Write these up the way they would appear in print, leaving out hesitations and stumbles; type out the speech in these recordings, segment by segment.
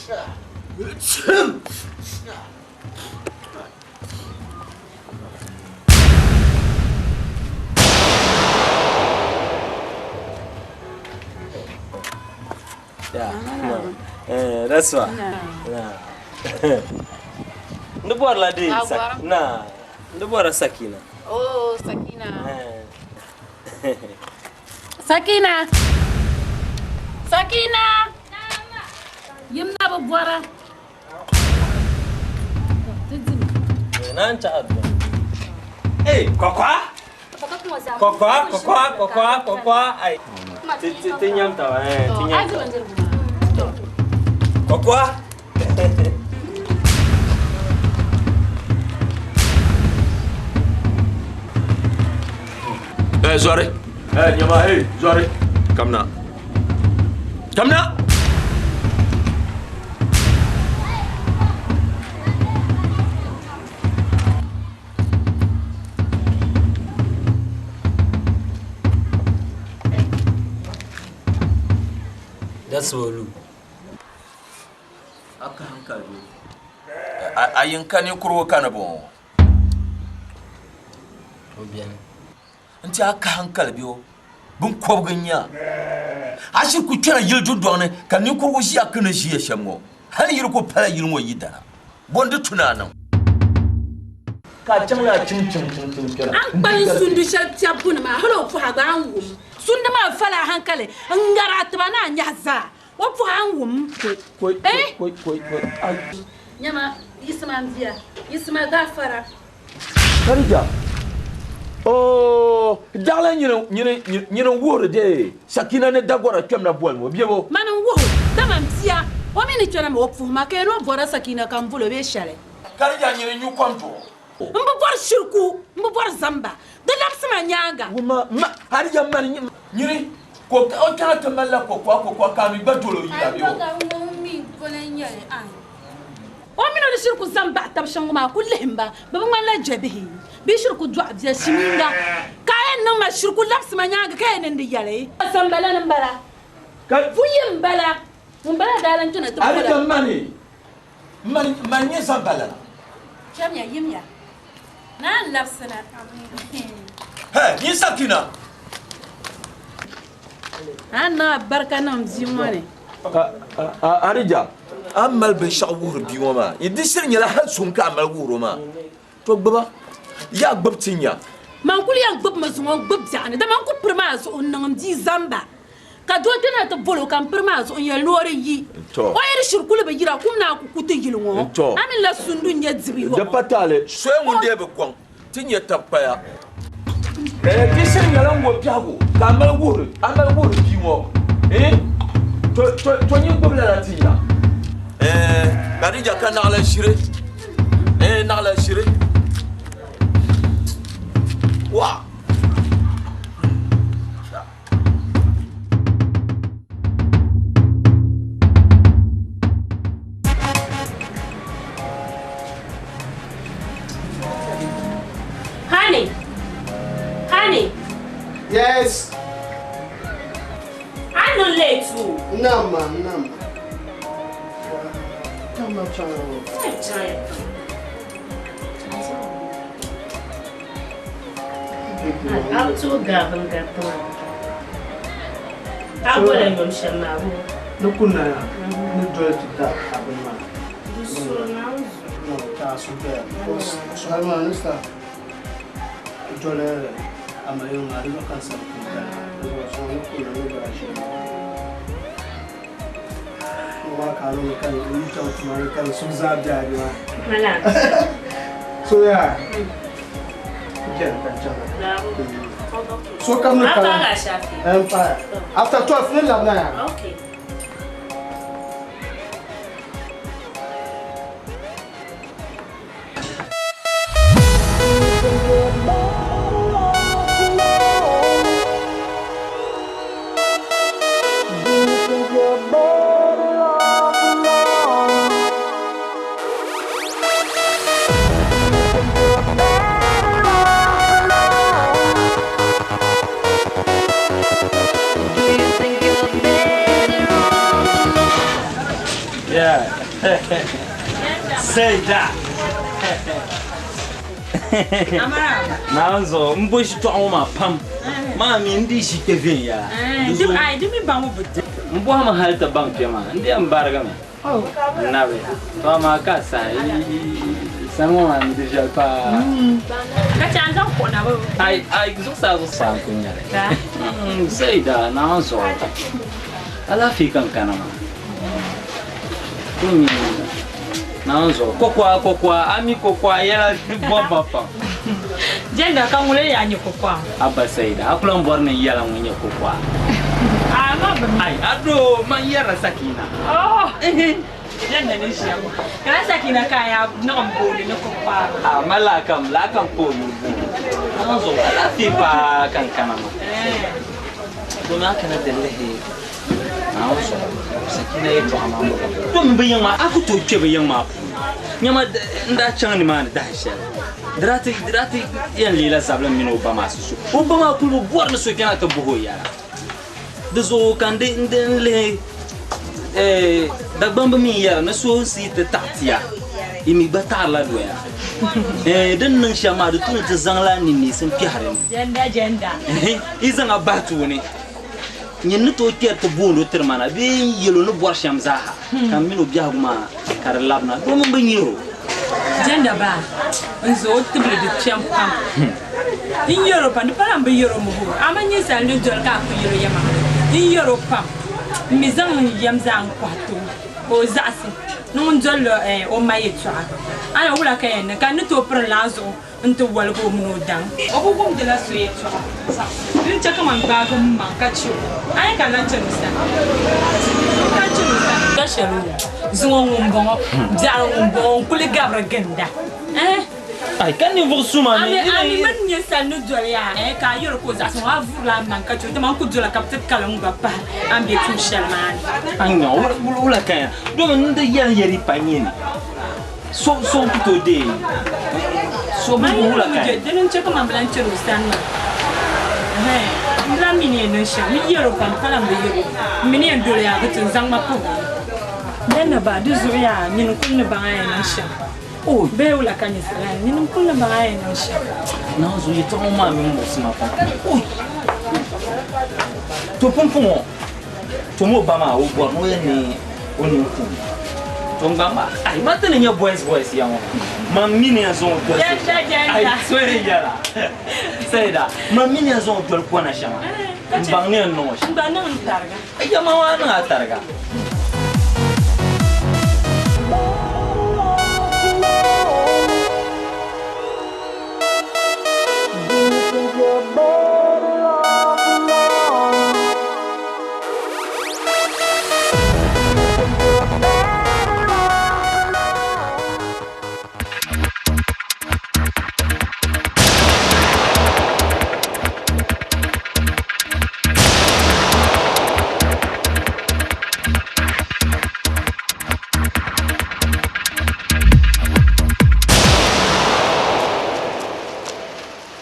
Ya, eh, that's why. Na. Ndi bɔrila di na ndi bɔrila Sakina. Oh, Sakina. Eh. Sakina. Sakina. Yim na bi bɔra. Nan ta addu'a. Eh, kwakwa? Kwakwa, kwakwa, kwakwa, kwakwa. Ai. Ti nyam ta, eh, ti nyam ta. Kwakwa? Eh, Zɔri. Eh, nyama, eh, Zɔri. Kamna. Kamna! That's Olu. Aka hankali. A yin ka ninkurigu kani bɔŋɔ. O beni. N ti a ka hankali bɛ o binkɔbigu n-nya a shiri ku kpɛra yili dundɔŋ ni ka ninkurigu ʒiya ka ni ʒiya shɛm ŋɔ hali yi di ku pala yili ŋɔ yidana bɔ n-di tu ni a niŋ. Ka a chaŋ ni a chim chim chim chim kpɛra. A ni kpalim sundi shɛli piɛbbu ni maa, hal o pɔha gba a ni wum. Sundi maa fala a hankali n-ŋari a tiba ni a nyahi zaa. O pɔha a ni wum. Eh? Nyama, yiɣisima m bia, yiɣisima gaafara. Khadija, Oh, daɣila nyini, nyini, nyini n-wuhiri dee Sakina ni Dagora kpɛmla boli ŋɔ, bebo? Mani n-wuhi o, dama m bia, o mi ni kpɛna mi o puhi ma ka yɛn o bɔrila Sakina ka m bol o bee shɛli. Khadija, nyini nyu kom duɣu. M bi bɔri shiriku, m bi bɔri zamba, di labisi ma nyaaŋa. Wumma, ma, Khadija, mani nyini ka o kpɛna ti malila kokua kokua ka a mi gba dol o yila bebo? O mini o ni shiri ku zaŋ baɣi tab shɛm ŋɔ maa ku lihim ba, bɛ bi ŋmanila jɛbihi bee shiri ku dɔɣi bia shimiinga, ka a yɛn niŋ ma shiri ku labisi ma nyaaŋa ka yɛn niŋdi yɛli. Sambalani m-bala, Vuyi m-bala, ŋun bala daa lan kpɛna ti A di bɔla. ka mani, mani, mani nyɛ sambalana. Chamiya, yimiya, naan labisina. Hɛ, nyin Sakina! A ni niŋ a barika niŋ m bia ŋɔ ni. Arija, a ni mali binshɛɣu wuhiri bia ŋɔ maa, di shiri nyɛla hal suŋ ka a mali wuhir o maa. To gbiba, yaa gbibi ti nya. Man kul yɛn gbibimi zuŋɔ n-gbibi biɛɣuni, dama n ku piri maa zuɣu n-niŋ m bia zamba. Ka doo kpɛna ti bol o ka m piri maa zuɣu n-yɛli ni o di yi. O yi di shiri kuli bi yira, kum naan ku ku ti yili ŋɔ. A mini la sundu n-nyɛ dibu yɔŋɔ. Di pa taali, soya ŋun dee bi kɔŋ. Ti nyɛ tab paya. Di shiri nyɛla n ŋɔ biɛhigu ka a mali wuhiri a mali wuhiri bia ŋɔ eh to to to nyin gbubi lala ti nya eh Khadija ka naɣila ʒiri eh naɣila ʒiri wa. Honey! Honey! Yes. I'm not late too. Nama, nama. Kama chana. A bi tooi gaai bini gariti maa. A bɔla nyom shɛm maa boo? Ni ku naya ni doli ti da a bini maa. Di suri Naawuni zuɣu. No, ka a suhu doya. Because suhuri maa ni sa doli amiliya maa di zuɣu ka n sabi kum dali. Di zuɣu suhu ni ku na ni doli a shɛm maa. Ŋɔ maa ka a niŋ ka n yi chaŋ tuma ni ka n suhu zaa be a ni maa. Mala. So yaa, beni ka n chaŋ. So kam ni kana. Empire. After 12 ni labina yaa. Okay. Do you think you're better? Saida. Naawuni zuɣu m bo shitɔɣu ŋɔ maa pam. Maa mi n di ʒi kpe viɛnyɛla. Ai, di mi baŋ bi di. M bɔhimi hali ti baŋ kpe maa, n di yɛn barigimi. N nabi, to amaa ka saha sani ŋɔ maa n di viɛli paa. Ka chɛ a ni zaŋ kuɣu na bi. Ai, ai, zuɣusaa zuɣusaa n kuli nyɛli. Saida, Naawuni zuɣu alaafee ka n kana maa. Kuli mi Naawuni zuɣu kɔkɔa kɔkɔa a mi kɔkɔa yɛla bɔbba pam. Jɛnda ka ŋuni yaa nyɛ kɔkɔa? Abba Saida, a ku lan bɔri ni n yɛla ŋun nyɛ kɔkɔa? A ma bi mi. Ai, a doo, man yɛrila Sakina. Oh! Jɛnda ni ʒiya ŋɔ. Ka la Sakina ka a yaa niɣim booni ni kɔkɔa? A ma laa kam, laa kam ka o yuli booni. Naawuni zuɣu, alaafee paa ka n kana maa. Domi a kana ti lihi Naawuni zuɣu Sakina yɛltɔɣa maa m-bɔŋɔ. Domi bɛ yiŋ maa, a ku tooi kpe bɛ yiŋ maa puuni. Nyama n daa chaŋ nimaani dahin shɛli, di daa ti, di daa ti yɛn leela zabili m mini o ba maa susu. O ba maa kul bi bɔri ni so kpɛna ti bɔh o yɛla. Di zuɣu ka n di, n di n lihi, eh, Dagbamba mi n-yɛra ni so n-si ti taɣi tia, yi mi gba taɣirila doya. Eh, di ni niŋ shɛm maa, di tu ni ti zaŋla ninneesim kpɛhiri ni. Jɛnda, jɛnda. Yi zaŋ a bahi tooni. Nyin ni tooi kpɛri ti boond o tiri ma na bee n-yɛl o ni bɔri shɛm zaaha, ka m min o biɛhigu maa ka di labina, domin bɛ nyar o. Jɛnda baa n-zo o tibili di kpɛm pam. N yɛr o pam, di pala m bi yɛr o mi hoo, amaa ninsal ni doli ka a ku yɛl o yɛlimaŋli. N yɛr o pam, m mi zaŋ n yɛm zaa n-kɔhi ti o ka o zaɣisi ni ŋun dolila o ma yɛtɔɣa. A nya wula ka yɛn niŋ ka n ni tooi piri laa zuɣu n-ti woligi o mini o daŋ. O bi wumdila so yɛtɔɣa din chɛ kaman gbaagi m maŋ ka chɛ o. A yɛn ka lan chani o sani? N ka chani o sani. Ka shɛli o zuŋɔ ŋumbɔŋɔ, biɛɣu ŋumbɔŋɔ n-kuli gabiri ginda. Ɛɛh! Ai, ka ninvuɣ suma mi. A mi mini ninsal ni doli ya, ɛɛh, ka a yɛl o ka o zaɣisi ŋɔ, a vurila a maŋ ka chɛ o, dama n ku dola ka bɛ ti kalim gba pahi a ni be tuun shɛli maa ni. A nya, wula ka ya? Domin n di yɛli yɛli pa nyɛ ni. So so n ku tooi deei so bi wula ka. Dini n-chɛ ka man bi lan chani o sani maa. Ɛhɛn, m bi lan mi ni yɛn niŋ shɛm. M mi yɛl o pam ka lan bi yɛl o. M mi ni yɛn doli a bi ti n-zaŋ ma puhi o ni. Lɛna ba, di zuɣu yaa, nyini n-kul ni baŋ a yɛn niŋ shɛm. Bee wula ka ninsala yaa, nyini n-kul ni baŋ a yɛn niŋ shɛm. Naanzu yɛtɔɣa ŋɔ maa mi muɣisi ma pam. To pumpɔŋɔ. To mo ba maa o bɔri ni o yɛn neei o ninkuuni. To n gba ma ai ma ti ni nyɛ boys boys ya ŋɔ maa man mi ni yɛn zaŋ o doli so ai so yɛn yɛla Saida man mi ni yɛn zaŋ o doli kɔna shɛŋa n baŋ ni yɛn niŋ o shɛm. N gba niŋ n tariga. Ya ma maa niŋ a tariga.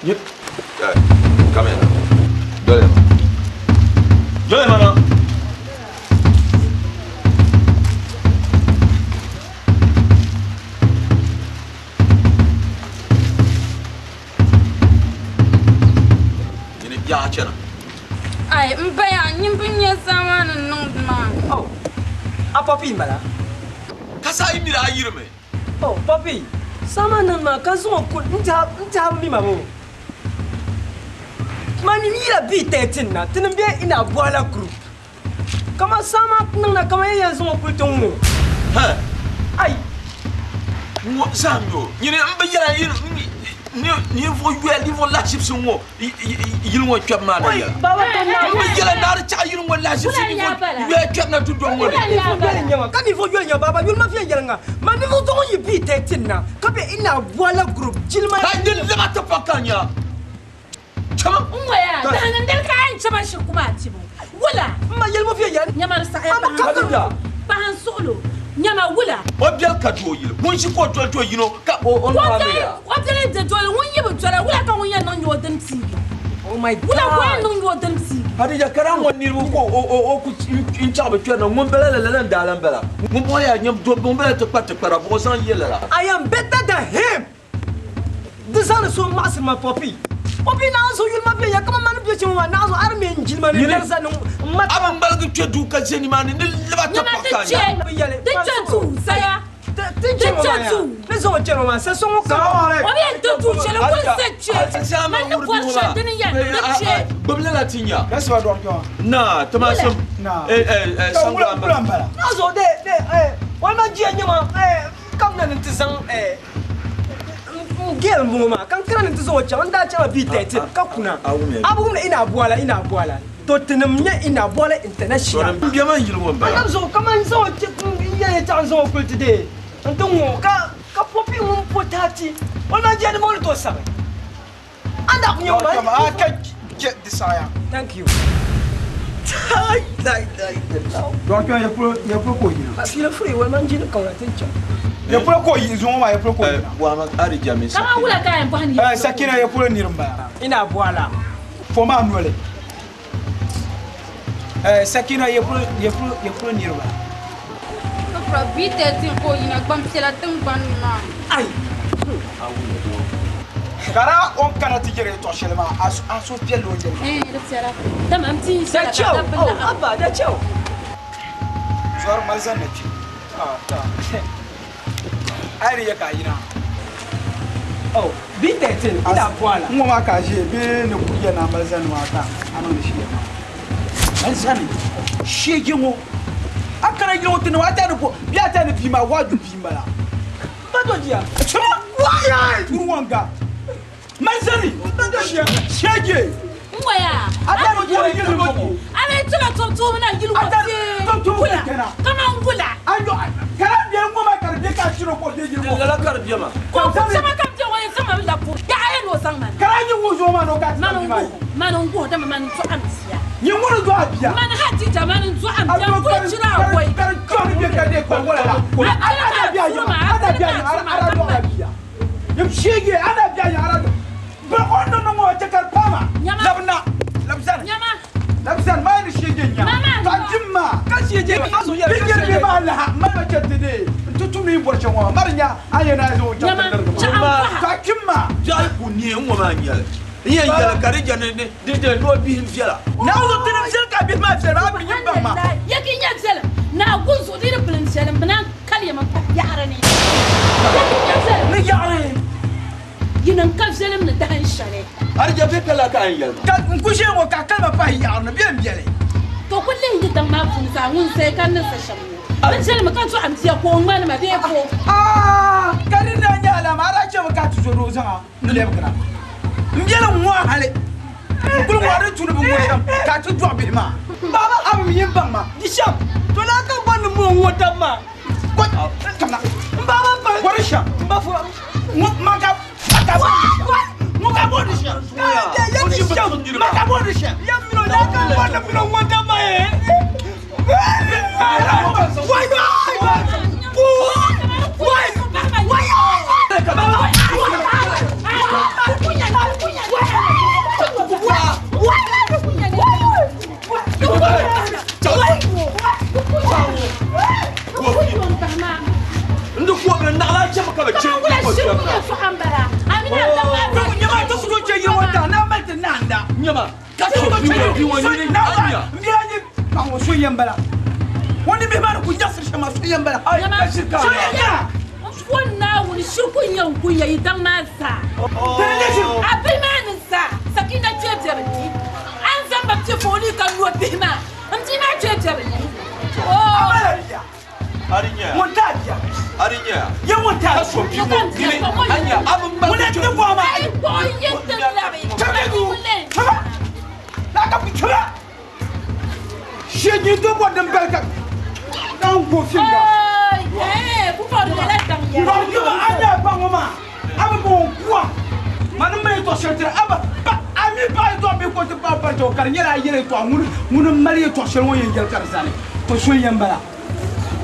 Yep. Come here. Dole ma. Dole ma na. Nyini biɛɣu chana. Ai, m baya, nyin bi nya zamaani niŋdi maa. Oh, a papi m-bala. Ka saha yi miri a yirimi. Oh, papi, sama niŋ maa ka zaŋ o kuli n tɛha bi mi ma boo. Mani n yila B13 na, ti ni be in Abuala group. Kaman sama niŋ na kaman yɛn zaŋ o kuli ti ŋ-ŋɔ. Hɛ! Ai! Ŋ-ŋɔ zahim yo. Nyini m bi yɛla ninvuɣ yoya, ninvuɣ lahiʒibisi ŋ-ŋɔ yili ŋɔ kpɛbu maa ni yɛla. M bi yɛla naa di chaɣi yili ŋɔ lahiʒibisi ninvuɣ yoya kpɛbu na dundɔŋ ŋɔ ni. Ka ninvuɣ yoli nyɛ baaba yuli ma viɛnyɛliŋga. Ma ninvuɣ so ŋun yi B13 na ka be in Abuala group jilima. Ka di laba ti pa ka nya. Chama. N ŋɔya, dahin n dali ka a yɛn chama shiri kuma a tibu. Wula. M ma yɛli ma viɛnyɛli. Nyama di saɣiya pahi n suɣulo. Nyama wula. O biɛli ka doo yili. Ŋun ʒi ka o doli do yino ka o naba mi ya. O biɛli di doli ŋun yi bi dola wula ka ŋun yɛn niŋ nyɛ o dini piigi. Oh my God. Wula ka o yɛn niŋ nyɛ o dini piigi. Hadija kara ŋɔ niriba ko o o o ku n chaɣ bi kpɛri na ŋun bala la lala n daa lan bala ŋun bɔŋɔ yaa nyɛ do ŋun bala ti kpa tikpara buɣu zaŋ ye lala. I am better than him. Di zaŋdi so maɣasiri ma Poppy. Poppy naanzu yuli ma viɛnya kaman mani bɛ shɛm maa naanzu a di me n jilima ni lɛri zani n ma. A bi ŋmaligi kpe duu ka ʒe nimaani ni liba ti Nyama paɣi ti ka a che nya. ti che duu saya Ti ti che duu. Ni zaŋ o chɛri o maa sa so ŋɔ O bi yɛn ti duu shɛli ko n sa che man ni bɔri shɛli dini yɛn di che. Gbubi lala ti nya. Ka siba dɔri kpɛma. Na timasim. Na. Eh Ka wula wula n bala. Naanzu de de walima jia nyɛma kam na ni ti zaŋ n gɛl ŋɔ maa ka n kana ni ti zaŋ o chaŋ n daa chaŋla B13 ka kuna A wumya. a bi wumdi ina bɔla ina bɔla to tinim nyɛ ina bɔla international. N bia man yili ŋɔ n bala. Adam zuɣu kaman zaŋ o n yɛn chaŋ zaŋ o kuli ti dee n ti ŋɔ ka ka popi ŋun po taati walima jia ni maa o ni tooi sabi a daa ku nyɛ ŋɔ Kama maa a ka jɛ di saɣaya. Thank you. Dɔri kpɛma ya polo ya polo ka o yina. Fiila furi walima n jini kaŋ na ti chaŋ. Ya polo ka o yi zuŋɔ maa ya polo ka o yina. Buama Hadija mini Kaman Sakina. wula ka a yɛn bɔhi ni Eh Sakina ya polo niri n bala. Ina bɔla. Fo maa noli. Eh Sakina ya polo ya polo ya polo niri bala. Kafura B13 ka o yina gbampiɛla tiŋgbani ni maa. Ai. Kara o kana ti yɛrɛ tɔɣa shɛli maa a a so piɛlli o yɛli. Eh di piɛla. Dama n ti Da shɛla ka chɛw. dabba Oh, laɣim. abba da chɛw. Zɔri mali zani na kpe. Ah ta. A yi di yɛ ka a yina. Oh, B13 ina bɔla. N ŋɔ maa ka a ʒe bee ni ku yɛ na mali zani maa ka a niŋdi shee maa. Mali zani sheegi ŋɔ a kana yili ŋɔ ti niŋ a ta ni ko bee a ta ni bia maa waaju bia n bala. Ba to jia. Chima waaya turi wanga. Mali zani sheegi N waya. a ta ni ko yili ŋɔ. A bɛ tila tumtum na yili A ŋɔ ta tumtum wula kana. kaman wula. A yo kana bia ŋɔ maa ka di bɛ ka shiro ko bɛ yili ŋɔ. Lala ka di bia maa. Ko shɛba kam bɛ ŋɔ yɛn zaŋ ma mi la po yaɣa yɛn o zaŋ ma na. Kana nyi ŋun zuɣu maa ni o ka ti Mani zaŋ n bia maa. guhi mani n guhi dama mani n dɔɣim bia. Nyi ŋuni dɔɣi bia. Mani Hadija mani n dɔɣim bia n kuli chira a koi. Kari jɔni bɛ ka de kɔri wala la. A Ada tila bia ka yi furu ma a ada tila bia yi ka furu ma ada dɔɣi bia. Yim sheegi ada bia yi ada. Bɛ o ni niŋ o chɛ ka di paama. Nyama. Labina labizani Nyama. labizani maa ni sheegi nya. Mama. Ka jim maa. Ka sheegi a zo yɛri Bi yɛri bi maa laha mali ma chɛ ti de n ti tum ni bɔri shɛm ŋɔ mari nya a yɛn na zaŋ o chaŋ Nyama. ti lirigi Chaɣa ma. n kɔha. Ka jim maa. Biɛɣu ku nie n ŋɔ maa n nyɛli. N yɛn yɛli ka di jɛ ni di di ni o bihi n viɛla. Naawuni ti ni viɛli ka bihi maa viɛli maa bi yin baŋ ma. Ya ki nya viɛlim na gun zuɣu di di pili n viɛlim bi naan kali ma pahi yaɣari ni. Ya ki nya viɛlim Ni yaɣari. yi niŋ ka viɛlim ni dahin shɛli. Hadija bɛ ka la ka n yɛli ma. Ka n ku ʒe ŋɔ ka kalima pahi yaɣari ni bɛ n biɛli. To ku lihi di daŋ maa puuni zaa ŋun zaya ka ni sa shɛm ŋɔ. Bi viɛlimi ka dɔɣim bia ka o ŋmani ma bee ko. Aa ka di daa nyɛ alama a daa chɛmi ka ti zo doo zaŋa n lɛbigira. N biɛli n ŋɔ hali n kuli ŋɔ di tuni bi ŋɔ shɛm ka ti dɔɣi bihi maa. Baba A bi yin baŋ ma. di shɛm. To na ka bɔ ni mo ŋɔ dam maa. Ko kamina N ba ma pa. bɔri shɛm N ba fo. ŋɔ man ka ka bɔ di shɛm. Ŋɔ ka bɔ di shɛm. Ya ya di shɛm. Ma ka bɔ di shɛm. Ya mino na ka bɔ ni mino ŋɔ dam maa ye. Wai wai. Wai. Wai. N di kuo bi naɣila chɛmi ka bi chɛ n ko shɛm na. Nyɛma ti ku tooi chɛ yili ŋɔ taɣa naa mali ti naanda. Nyama ka so bia ŋɔ bia ŋɔ nyini a nya. N bia nyɛ paɣa ŋɔ so yɛn bala. Ŋɔ ni bihi maa ni ku nyaɣasiri shɛm maa so yɛn bala. Ayi ka shiri ka So yɛn nya. Fo Naawuni shiriku n-nyɛ n kunya yi daŋ maa zaa. Tini nyɛ shiri. A bihi maa ni zaa Sakina kpe bɛbi ni. A ni zaŋ ba kpe foolii ka no bihi maa. N bia maa kpe bɛbi ni. A mali bia. A di nyɛ Ŋun taa bia. a di nyɛ Ye ŋun taa ka bia. so bia ŋɔ nyini a nya a bi Ŋun mali ti bɔhi ma. A yi kpuɣi n yi ti labi. Chɛbi du. Chɛba. Laa ka chɛba. Sheegi do bɔ din bali ka. N go finga. Dɔri kpɛma a nya ba ŋɔ maa a bi bɔn kuwa ma ni mali tɔ shɛli tiri a ba ba a mi paɣa yi tɔ bi ko ti pa bari tɔ ka di nyɛla a yɛrɛ tɔ ŋuni ŋuni mali yɛltɔɣa shɛli ŋɔ yɛn yɛli ka di zani to so yɛn bala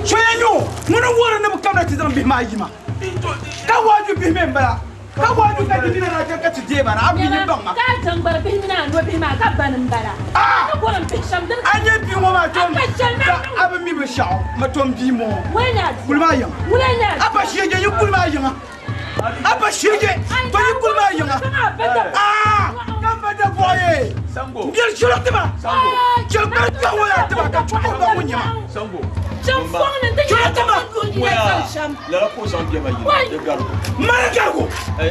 so yɛn nyɛ o ŋuni wuhiri ni bi kamina ti zaŋ bihi maa yima ka waaju bihi mi n bala. Ka gɔi du ka di mina na ka ti deei ba na, a bi nyin baŋ ma. Ka a jaŋgbari bihi mini a nɔbihi maa ka bani m-bala. Ka bɔri m-pihi shɛm dini. A nyɛ bia ŋɔ maa tom A pa shɛli ka maa a bi mi binshɛɣu ma tom bia ŋɔ. Wula n-nyɛ a bia? Kuli maa yiŋa. Wula n-nyɛ a bia? A pa shirije yi kuli maa yiŋa. A pa shirije to yi kuli maa yiŋa. Aa ka m ba dabɔɣu ye. Sango. M biɛri chɛli ti ma. Sango. Chɛli kpari kpɛŋ ŋɔ yaa ti ma ka chuɣu ba ŋun nyɛ ma. Sango. Chɛŋ fɔŋ ni nti Chɛli nyɛ ti ma. ka n duhi yina zaŋ shɛm. Lala ka o zaŋ bia ma yili di garigu. Mani garigu.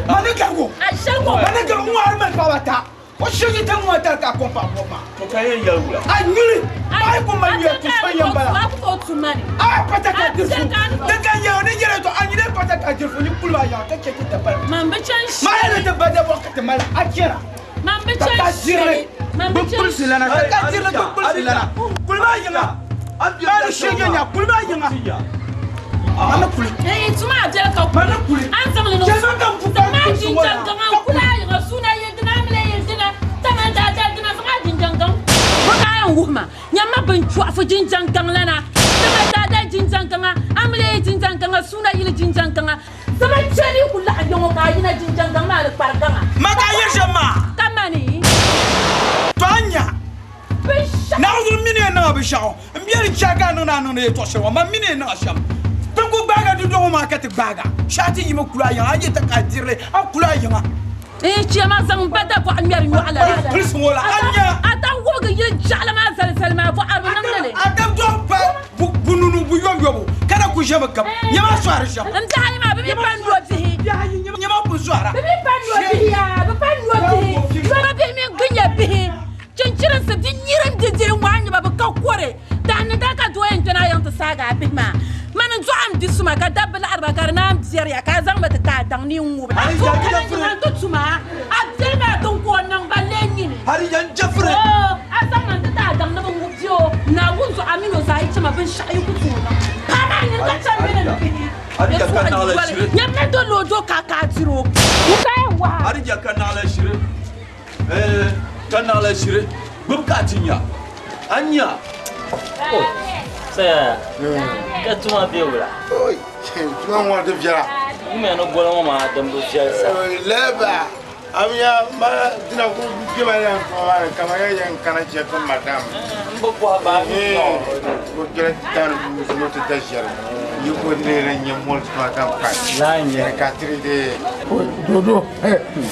Mani garigu. A shɛli ka o Mani garigu ŋɔ a mali paɣaba ata. O shirije ti ŋɔ tari ka a kɔŋ paɣa bɔbu maa. To ka yɛn yɛli wula? A nyuli paɣa yi ku mali nyuya tu so yɛn bala. A ku tooi tu ma ni. A pata ka dirifu. Di ka yɛli ni yɛli to a nyuli pata ka dirifu ni kuli maa yaɣa ka chɛ ti dabali. Man bi chani Ma yɛli ti ba dabɔɣu ka ti mali a chɛna. Man bi Ka chani ka dirili. shɛli. Man bi Bin chani kulisi lana. Ka ka dirili bin kulisi lana. Kuli maa yiŋa. Maa ni shirije nya kuli maa yiŋa. Ma ni kuli. Eh, tuma a biɛli ka Ma ni kuli. An zaŋ li niŋ Chɛ ma ka n bu ka Zaŋ a kulisi ŋɔ jinjam na. gaŋ a kuli a yiŋa suuna yili dina a mili yili dina tama daadali dina zaŋ a jinjam gaŋ bɔ ka a yɛn wuhi ma nyamma bin chɔɣifu jinjam gaŋ lana tama daadali jinjam gaŋa a mili yili jinjam gaŋa suuna yili jinjam gaŋa zama chɛli ku laɣim ya ŋɔ ka a yina jinjam gaŋ maa ni kpari gaŋa. Ma ka a yɛli shɛm maa. Ka mani. To a nya. Binshɛɣu. Naɣizuri mini yɛn niŋ a binshɛɣu. M biɛli n-chɛ ka a niŋdi a niŋdi yɛtɔɣ shɛli ŋɔ, man mi ni yɛn niŋ a shɛm. Ti ku gbaag a dundɔŋ ŋɔ maa ka ti gbaag a. Shɛhi ti yimi kul a yiŋa, a yi ti ka a diri li, a kul a yiŋa. N chɛ ma zaŋ ba dabɔɣu ŋmɛri nyɔɣu lala. Pilisi ŋɔ la, a nya. A ta wubigi yili jaɣili maa zalizali maa bɔɣu a bi niŋdi li. A dab dɔɣi pa bununu buyɔbuyɔbu ka na ku ʒɛmi kam. Nyama sɔhiri shɛm. N bihi ayi maa bɛ mi pa n nɔbihi. Bihi ayi nyama ku sɔhira. Bɛ mi pa n nɔbihi yaa, bɛ pa n nɔbihi. Nɔbihi mini gbinya bihi. Chinchirinsi bi nyirim di dee ŋɔ a nyaba bi ka kore dahin ni daa ka doo yɛn kpɛna a yiŋ ti saagi a bihi maa. Mani n dɔɣi m bi suma ka dabba laɣiri ba ka di naan biɛriya ka a zaŋ ba ti ti a daŋ ni n ŋubi. A tooi kana yiŋa n ti tuma a biɛli maa din ka o niŋ ba lee nyini. Oo a zaŋ ma n ti ti a daŋ ni bi ŋubi bɛ o Naawuni zuɣu a mini o zaa yi chɛ ma binshɛɣu yi ku tooi niŋ. Paɣa maa nyini ka chani mini n bihi bɛ suɣa yoli. Nyammi doli o do ka ka a diri o. N ka yɛn wahi. Adija ka naɣila ʒiri. Ka naɣila ʒiri gbubi ka a ti nya a nya. Saya ka tuma be wula? Tuma ŋɔ di viɛla. Wumya ni goli ŋɔ maa din bi viɛli sa. Lɛba amiya ma dina ku kpema yan tuma maa ni kama ya yɛn kana chɛ ka madam. N bi bɔhi ba mi O kpɛla tani no ti da ʒiɛri yi ko leela nyɛ moli tuma ka pa. Laa n-nyɛ. Ka tiri dee. Dodo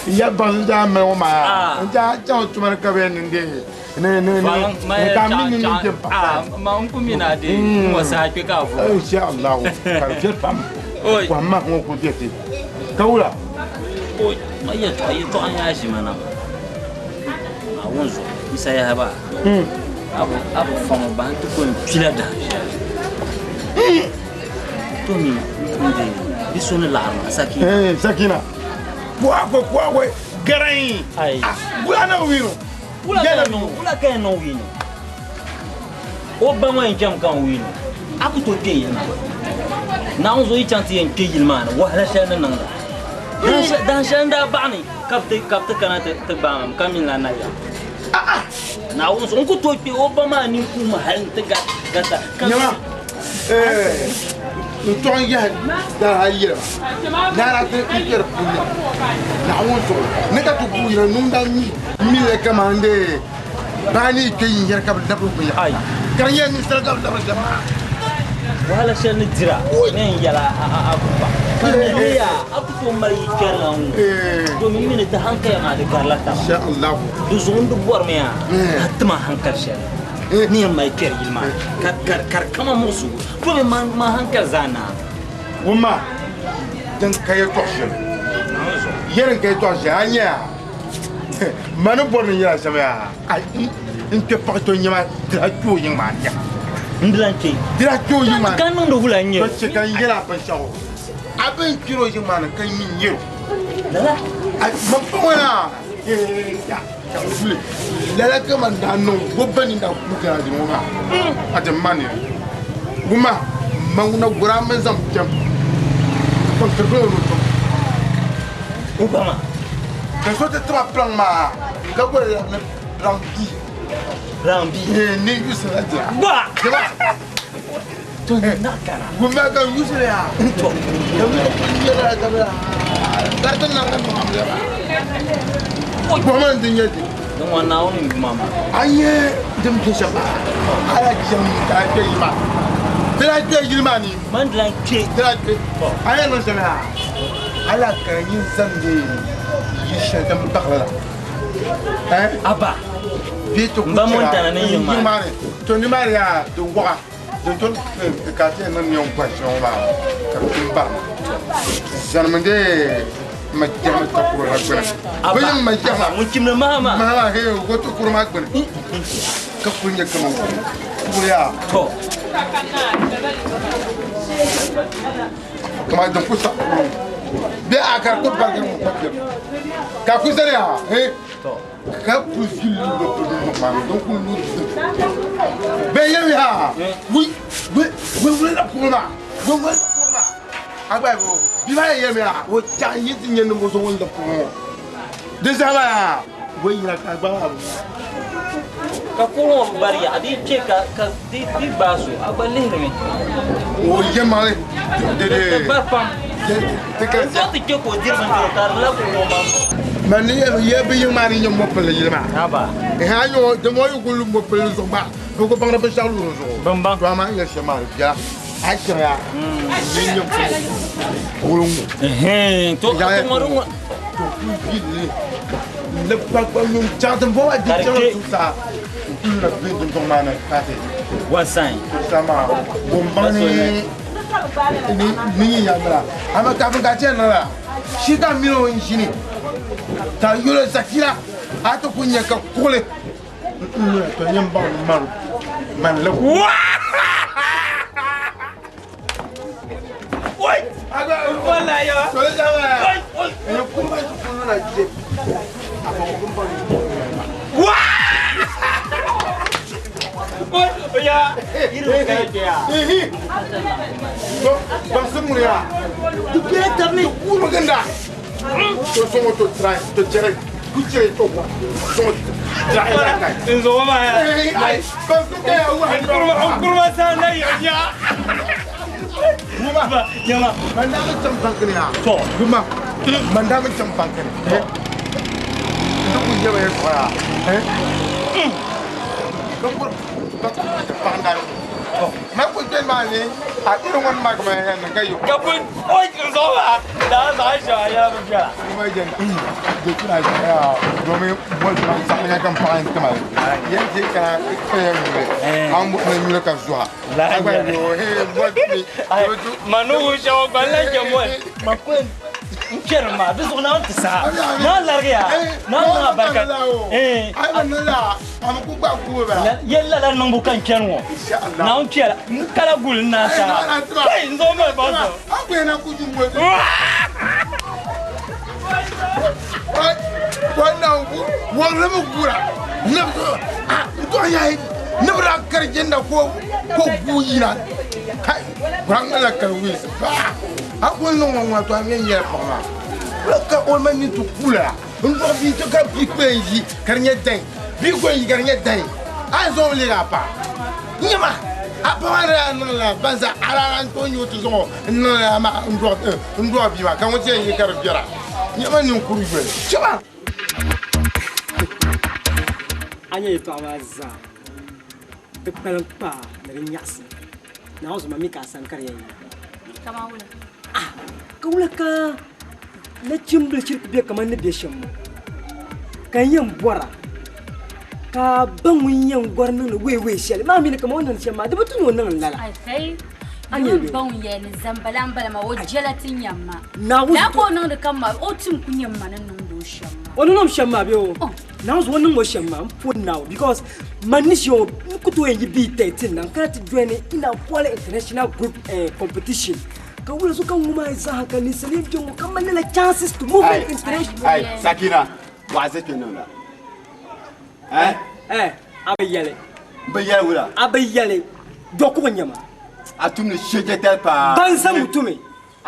ya baŋ daa mali ŋɔ maa n daa chaŋ tuma ni ka bɛ niŋ dee ni ni ni ka mi ni ni kpɛ pa. Ma n ku mi na dee n ŋɔ saha kpɛ ka a vo. Insha Allah ka di viɛli pam kɔhimma ŋɔ ku bɛ ti ka wula. Oi ma yɛltɔɣa yɛltɔɣa n yaa ʒi ma na Naawuni zuɣu Yisa Yahaba a bi fɔŋ bahi n ti ku n kpila dahin shɛli to mi n de bi so ni laɣiri ma Sakina. Sakina kuwakwe kuwakwe garan Ai. wula na wino Wula ka yɛn niŋ wula ka yɛn niŋ wino o ba ŋɔ yɛn chɛmi ka n wino a ku tooi kpɛ yili maa Naawuni zuɣu yi chaŋ ti yɛn kpɛ yili maa ni wahala shɛli ni niŋda dahin shɛli n daa baɣani ka bi ti kana ti gbaai ma ka mini la na ya Naawuni zuɣu n ku tooi kpɛ o ba maa ninkuuma hali n ti garita ka Nyama n tɔɣi yahi daa yɛli ma naara ti n kpɛri puuni Naawuni zuɣu ni ka ti guuyira niŋda mi la kaman de baani yi kpɛ yin yɛri ka bi labiri binyɛra ka di nyɛla ninsal ka bi labiri shɛm maa. Wahala shɛli ni dira ni n yɛla a ku pa ka mi ya a ku tooi mali yi kpɛrila ŋɔ domin mi ni ti hankaya maa di garila taba Insha Allah. Di zuɣu n di bɔrimi ya ka tima hankali shɛli ni yɛn mali kpɛri yili maa ka ka di kama muɣisigu domin ma hankali zaa naa. Wumma din ka yɛltɔɣa shɛli yɛli n ka yɛltɔɣa shɛli a nya ma ni bɔri ni yɛla shɛm yaa n kpɛ paɣa to nyɛma dira kpɛ o yiŋ maa nya. N dilan kpɛ. Dira kpɛ o yiŋ maa. Ka niŋdi wula n nyɛ. To chɛ ka n yɛla binshɛɣu a bin kpɛri o yiŋ maa ni ka n mi nyɛro. Lala. Ma pa ŋɔ yaa ya ka n kuli lala ka man daa niŋ gobba ni daa kuli kana dini ŋɔ maa a ti ma ni wuma ma ŋuna gura min zaŋ kpɛm kpaŋ kirigila o ni tom. O ba maa. Ka so ti tiba piraŋ maa ka goli ni piraŋ bi. Piraŋ bi. Ni yusi la dira. Gba. Dira. To na kana. Wuma ka yusi la yaa. To. Ka mi ka yɛla ka bi Gariti niŋ ni niŋ amiliya maa. Buɣima n di nyɛ di. Din ŋɔ Naawuni n yuma maa. A nyɛ din be shɛm maa, a daa chaŋ ka a kpe yili maa. Di daa kpe yili maa ni. Man di lan kpe. Di daa kpe. A yɛn niŋ shɛm yaa, a lahi kana nyin zaŋ leei yili shɛli din baɣili la. Eh? Aba. Bee ti ku M ba chɛra Montana ni yiŋ maa ni. To nimaani yaa di wɔɣa. Din to ka ti yɛn niŋ niɛm gɔhi shɛŋa ŋɔ maa ka di tum barina. Zanimi dee ma jɛhimi takoro la gbuni. Bɛ yiŋ ma jɛhima. Ŋun chimdi maha maa. Maha maa hee o takoro maa gbuni. Ka kuli nyɛ kaman kuli yaa. To. Kaman din ku saɣi kuli bee a ka di ku barigiri ŋun kpa biɛri. Ka ku zani yaa hee. Ka ku ʒi luɣili polo ŋɔ maa ni din kuli lu dim. Bɛ yɛli ha wui wui wui wuli la kuɣu maa wui wuli la kuɣu maa a gba bo bia maa yɛn yɛlimi ha o chaɣi yi ti nyɛ ninvuɣu so ŋun lab kuɣu ŋɔ di saha maa yaa o yina ka a gba maa bi Ka kuɣu ŋɔ bi bari yaɣa di yi kpe ka ka di di gbaai so a gba lihirimi. O yɛlimaŋli di di Di bari pam. Di ka N zaŋ ti kpe ka o diri bindirigu ka di labi kuɣu ŋɔ maa. Man ni yɛ bi yiŋ maa ni nyɛ mɔpilli yili maa. Haba. Ehe a nyɛ di ŋɔ yi kuli lu mɔpilli zuɣu maa bɛ ku baŋdi binshɛɣu lu di zuɣu. Bimbaŋ. To amaa n yɛli shɛm maa di viɛla a yi chaŋ yaa n yi nyɛ kuɣuli ŋɔ. Ehe to a ŋɔ di ŋɔ. To ku yili n ni kpa kpa nyuŋ chaŋ ti bɔba di chaŋ zuɣusaa n ku yuna bɛ dundɔŋ maa ni paati. One sign. To sa maa gombaŋ ni ni yi ya bala ama kafin ka chɛ niŋ la shi ka mini o n-ʒini ka yuli Zakira a ti ku nya ka kuɣili n-yuli to nyɛ m-baŋ ni maru man la Manu shɛŋa gba n-lahi je moli. Ma ku n kpɛri maa di zuɣu naan ti saha. Naan larigi ya. Naan niŋ abarika. Yɛli lala niŋbu ka n kpɛri ŋɔ. Naawuni kpɛla n kala guli n naan saha. Kai n zuɣu mali baŋ zuɣu. A nya yɛtɔɣa maa zaa di kpalim kpaa ni di nyaɣisi Naawuni zuɣu ma mi ka a sani ka di yɛn yi. Kaman wula? Ah, ka wula ka nachimbili shiri ku be kaman ni be shɛm ŋɔ ka n yɛn bɔra ka ba ŋun yɛn gɔri niŋdi weewee shɛli maa mi ni kaman o ni niŋdi shɛm maa di bi tu ni o niŋ lala. Ai kai, A nya yi bɛ? ba ŋun yɛli ni zambala m-bala maa o jɛla ti nyam ma. Naawuni Daa ka o niŋdi kam maa o tim ku nyam ma ni niŋdi o shɛm maa. O ni niŋ shɛm maa bee o? Naawuni zuɣu o niŋ o shɛm maa m po Naawuni because man ni ʒiya ŋɔ n ku tooi yɛn yi B13 na n kana ti join Inakwale International Group competition ka wula so ka ŋun maa zaaha ka ninsali yɛn bɛ ŋɔ ka mali lala chances to move in international. Ai, Sakina, wa'azi kpɛ niŋ la. Eh? Eh, a bi yɛli. N bi yɛli wula? A bi yɛli. Dɔkuɣu n-nyɛ ma. A tumdi shɛjɛtali paa. Ban zaŋ mutumi.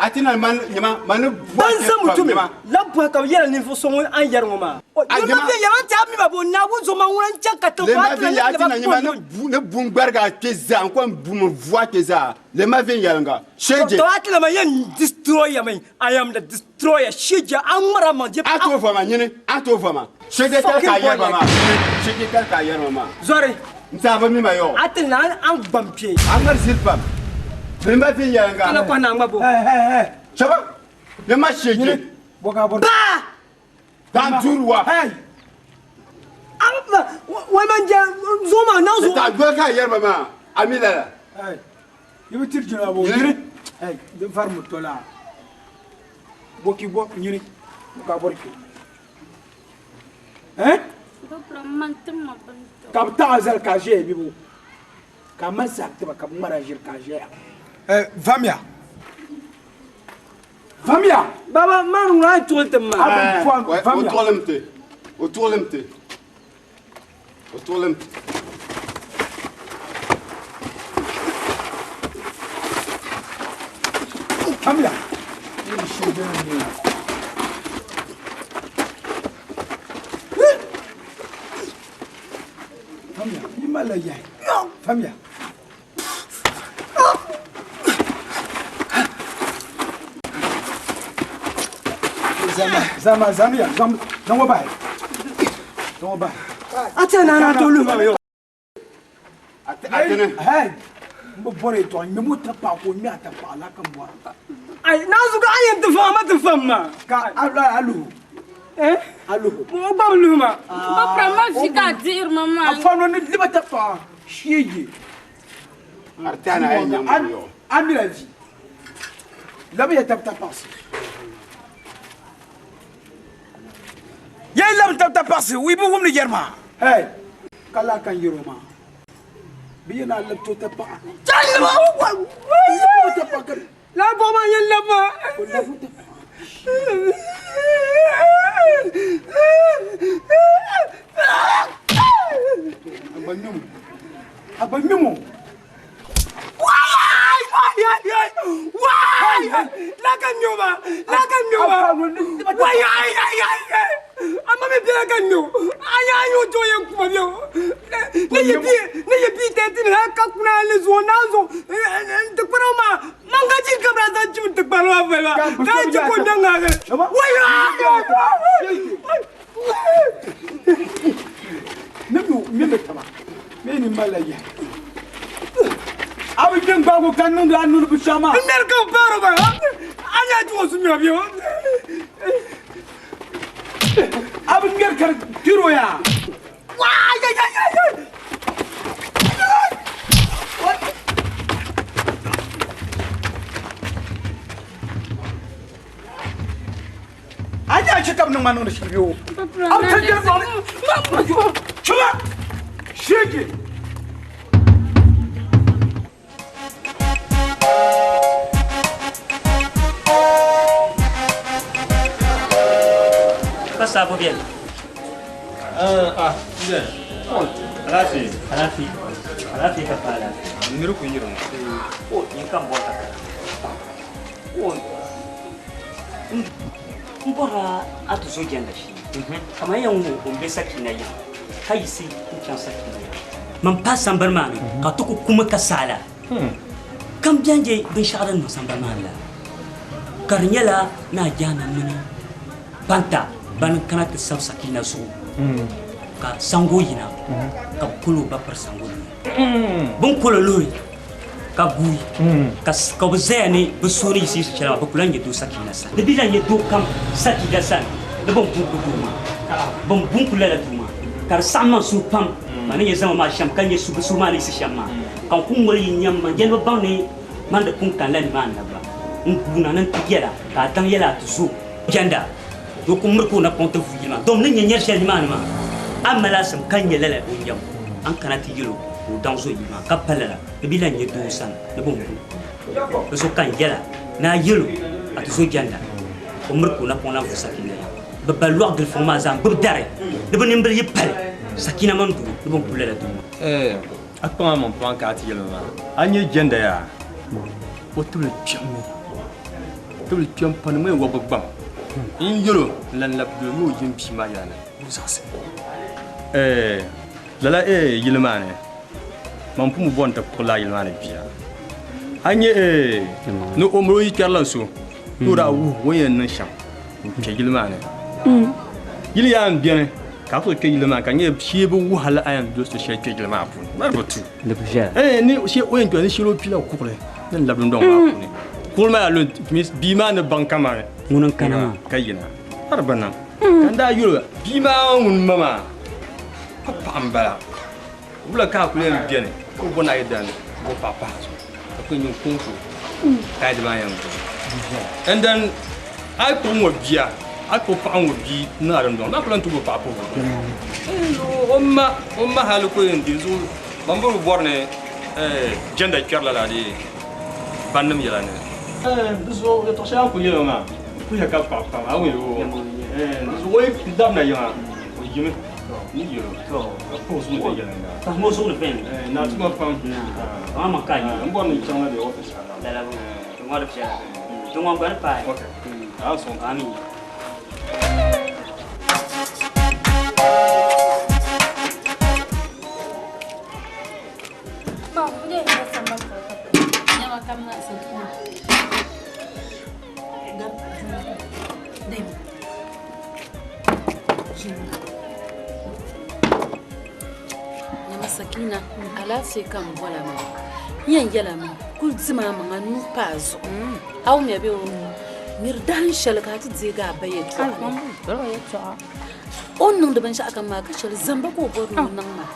A ti na man nyama man ni Banza mutumi la bɔhi ka bi yɛla ninvuɣu so ŋun an yɛri ŋɔ maa. A Yɛli ma nyama- bɛ yɛli ti a mi ba bo Naawuni zuɣu man ŋuna n-chaŋ ka tiŋ Le ma a ti na viɛnyɛla a ti na ni nyama ni bu ni bu n-gbarigi a kpe zaa n kom bu mi vu a kpe zaa le ma viɛnyɛliŋga sheje. To a ti na ma yɛn destroy ya mi I am the destroyer sheje a ŋmara ma je. A tooi vama nyini a tooi vama sheje tali ka a yɛri ba maa sheje tali ka a yɛri ba maa. Zɔri. N saha bi mi ma yɔ. A ti na an gbam kpe. A ŋmari zili pam. Le ma viɛnyɛliŋga. Ti na kɔhi na ŋma bo. Chaba le ma sheje. Baa. Dan duri wa. Wai man je zo ma na zo. Ta doli ka a yɛri ba maa a mi lala. I bi tiri jina bo nyini. Hey, din fari mu tola. Boki bo nyini. Ka bori kpe. Eh? Bapra man tim ma bin to. Ka bi taɣa zali ka ʒɛya bibu. Ka mali saha tiba ka bi ŋmara ʒiri ka ʒɛya. Eh, vamya. Vamya. Baba man ŋuna a tuɣili ti ma. A bi fɔ vamya. O tuɣilim ti. O tuɣilim ti. O tuɣilim ti. Vamya. Vamya. Yi mali la yahi. Vamya. Zama, zama, zamiya, zam, zaŋ o bahi. Zaŋ o bahi. A ti na na to lu ma yo. Atene. Hey, n bi bɔri yɛltɔɣa ŋmɛmi o tapaɣa ka o ŋmɛ a tapaɣa la ka n bɔra. Ai na zu ka a yɛn ti fam ma ti fam ma. Ka a a luhu. Eh? A luhu. O gba bi luhi ma. Bapra ma vi ka dihiri ma maa. A fɔno ni liba tapaɣa sheegi. Artana a yɛn nyaŋ yɔ. A mi la vi. Labi ya tab tapaɣasi. Yɛn labi tab tapaɣasi wi bi wumdi yɛri maa. Hey, ka laa kan yɛri o maa. Bi yɛn a labi to tapaɣa. Chani ma. Labi tapaɣa ka La bɔ ma yɛn labi ma. o labi tapaɣa. Agba nyumu. Agba nyumu. Wai wai wai wai. La ka nyo ma. La ka nyo ma. Wai ai ai ai. Ama mi biɛla ka nyo. A y'a y'o jɔ ye kuma bi o. Ne ye bi ne ye bi tɛ ti na ka kunna le zuo na zo. N tɛ kpɛrɛ ma. Man ka ji kabila sa ji tɛ kpɛrɛ ma fɛ la. K'a ji ko ɲɛ ŋa kɛ. Wai ai. Ne mi mi bɛ taba. Mi ni mali la yahi. A bi den gbaago ka niŋdi a nuni bi shɛm maa. N nɛri ka baara ma. An y'a ju o su ɲɔ bi o. A bi ŋmɛri ka di kpiri o yaa. Wai ai ai ai. A nya chɛ ka bi niŋ ma niŋdi shɛli bi o. Bapra A bi na ta jɛri le ma. Chuma. Sheegi. Ka sabo biɛni. Ah, nde. Alaafee. Alaafee. Alaafee ka pa alaafee. Niri ku yiri ŋɔ. O yin ka n bɔri ka kana. O n bɔrila a ti zo jɛnda shee. Kamar yɛn ŋɔ o n be sakina yiŋa ka yiɣisi n chaŋ sakina yiŋa. Man pa sambani maa ni ka ti ku kumi ka saala. Kam bɛn je binshɛɣu din niŋ sambani maa ni la ka di nyɛla naa Jahannam mini Panta ban kana ti sabi sakina zuɣu ka sango yina ka bi kolo ba piri sango luhi. Bin kolo luhi ka guui ka ka bi zaya ni bi suhu ni yiɣisi yiɣisi shɛli maa bi ku lan nyɛ doo sakina sani. Di bi lan nyɛ doo kam sakina sani di bin bunku doo maa bin bunku lala doo maa ka di saɣim man suhu pam ma ni nyɛ zama maa shɛm ka nyɛ bi suhu maa ni yiɣisi shɛm maa ka n ku ŋoli yi nyam ma yɛli bi baŋ ni man di pun kanila nimaani na gba n guuna ni n ti yɛla ka a daŋ yɛla a ti zo jɛnda doo ku miri ka o napɔŋ ti vuui yili maa dom ni nyɛ nyɛri shɛli nimaani maa a mali asim ka nyɛ lala o nyam an kana ti yɛl o ka o daŋ zo yili maa ka pa lala di bi lan nyɛ doo sani ni bin bu di zuɣu ka n yɛla ni a yɛl o a ti zo jɛnda o miri ka o napɔŋ lan vu sakina ya bi ba lɔɣu gili fɔŋ maa zaa n gbubi dari ni bi nimbili yi pali sakina mini doo ni bin ku lala doo maa. Eh, a kpaŋ a maŋ pam ka a ti yɛli ma maa. A nyɛ jɛnda yaa? O tibili kpɛmmi. Tibili kpɛm pa ni ŋmani wɔbigu gbam. N yɛl o n lan labi doli ni o yim bia maa yɛla ni o zaɣisi. Ɛɛ, lala ɛɛ yili maa ni, man pun bi bɔri ni ti kpuɣi lala yili maa ni bia. A nya ɛɛ ni o mali o yikpɛrilan so ni o daa wuhi o ni yɛn niŋ shɛm n-kpe yili maa ni. Yili yaa m-beni ka a ku tooi kpe yili maa ni ka di nyɛ shee bi wuhi a la a yɛn doli so shɛli kpe yili maa puuni. Di bi tu. Ɛɛ ni shee o yɛn kpe ni shee o pila kuɣili ni n-labi dundɔŋ maa puuni. Kuɣili maa yaa lu bia maa ni baŋ kaman ŋuni n-kana maa ka yina. Ka di bi niŋ. Ka n daa yuli bia maa ŋun ma maa pa paɣa m-bala. Wula ka a kuli yɛn beni ka o bo ni a yi dani ka o paɣa pahi a zuɣu ka kuli nyin kuŋ ku ka a yi di maa yɛn gbubi. And then a yi kpuɣi ŋɔ bia, a yi kpuɣi paɣa ŋɔ bia niŋ a dundɔŋ ni a ku lan tooi bo paɣa puhi o. O ma, o ma hali ku yɛn di zuɣu ban bi bi bɔri ni gender kpɛri lala dee bannim yɛla ni. Di zuɣu yɛtɔɣ shɛli a ni kuli yɛli o maa kuhiya ka paɣa pam a wum o. Di zuɣu o yi labina yiŋa o yimi. Ni yɛlo ka kpuɣi o zuɣu ni yɛliŋga. Kpahim o zuɣu ni viɛnyɛliŋga. Naa tuma pam. Kaman man ka a yi. N bɔri ni n chaŋ la bɛ office ha. Lala bɔ. Ti ŋɔri viɛla. Ti ŋɔŋ gba ni paai. Okay. A sɔŋ. Amii. Nyama Sakina, alaafee ka n bɔla maa. N yɛn yɛla mi kuli dim a maŋa nuu pa a zuɣu. A wumya bee o miri dahin shɛli ka a ti deegi a ba yɛltɔɣa ni. O ni niŋdi binshɛɣu kam maa ka shɛli zamba ka o bɔri ni o niŋ maa.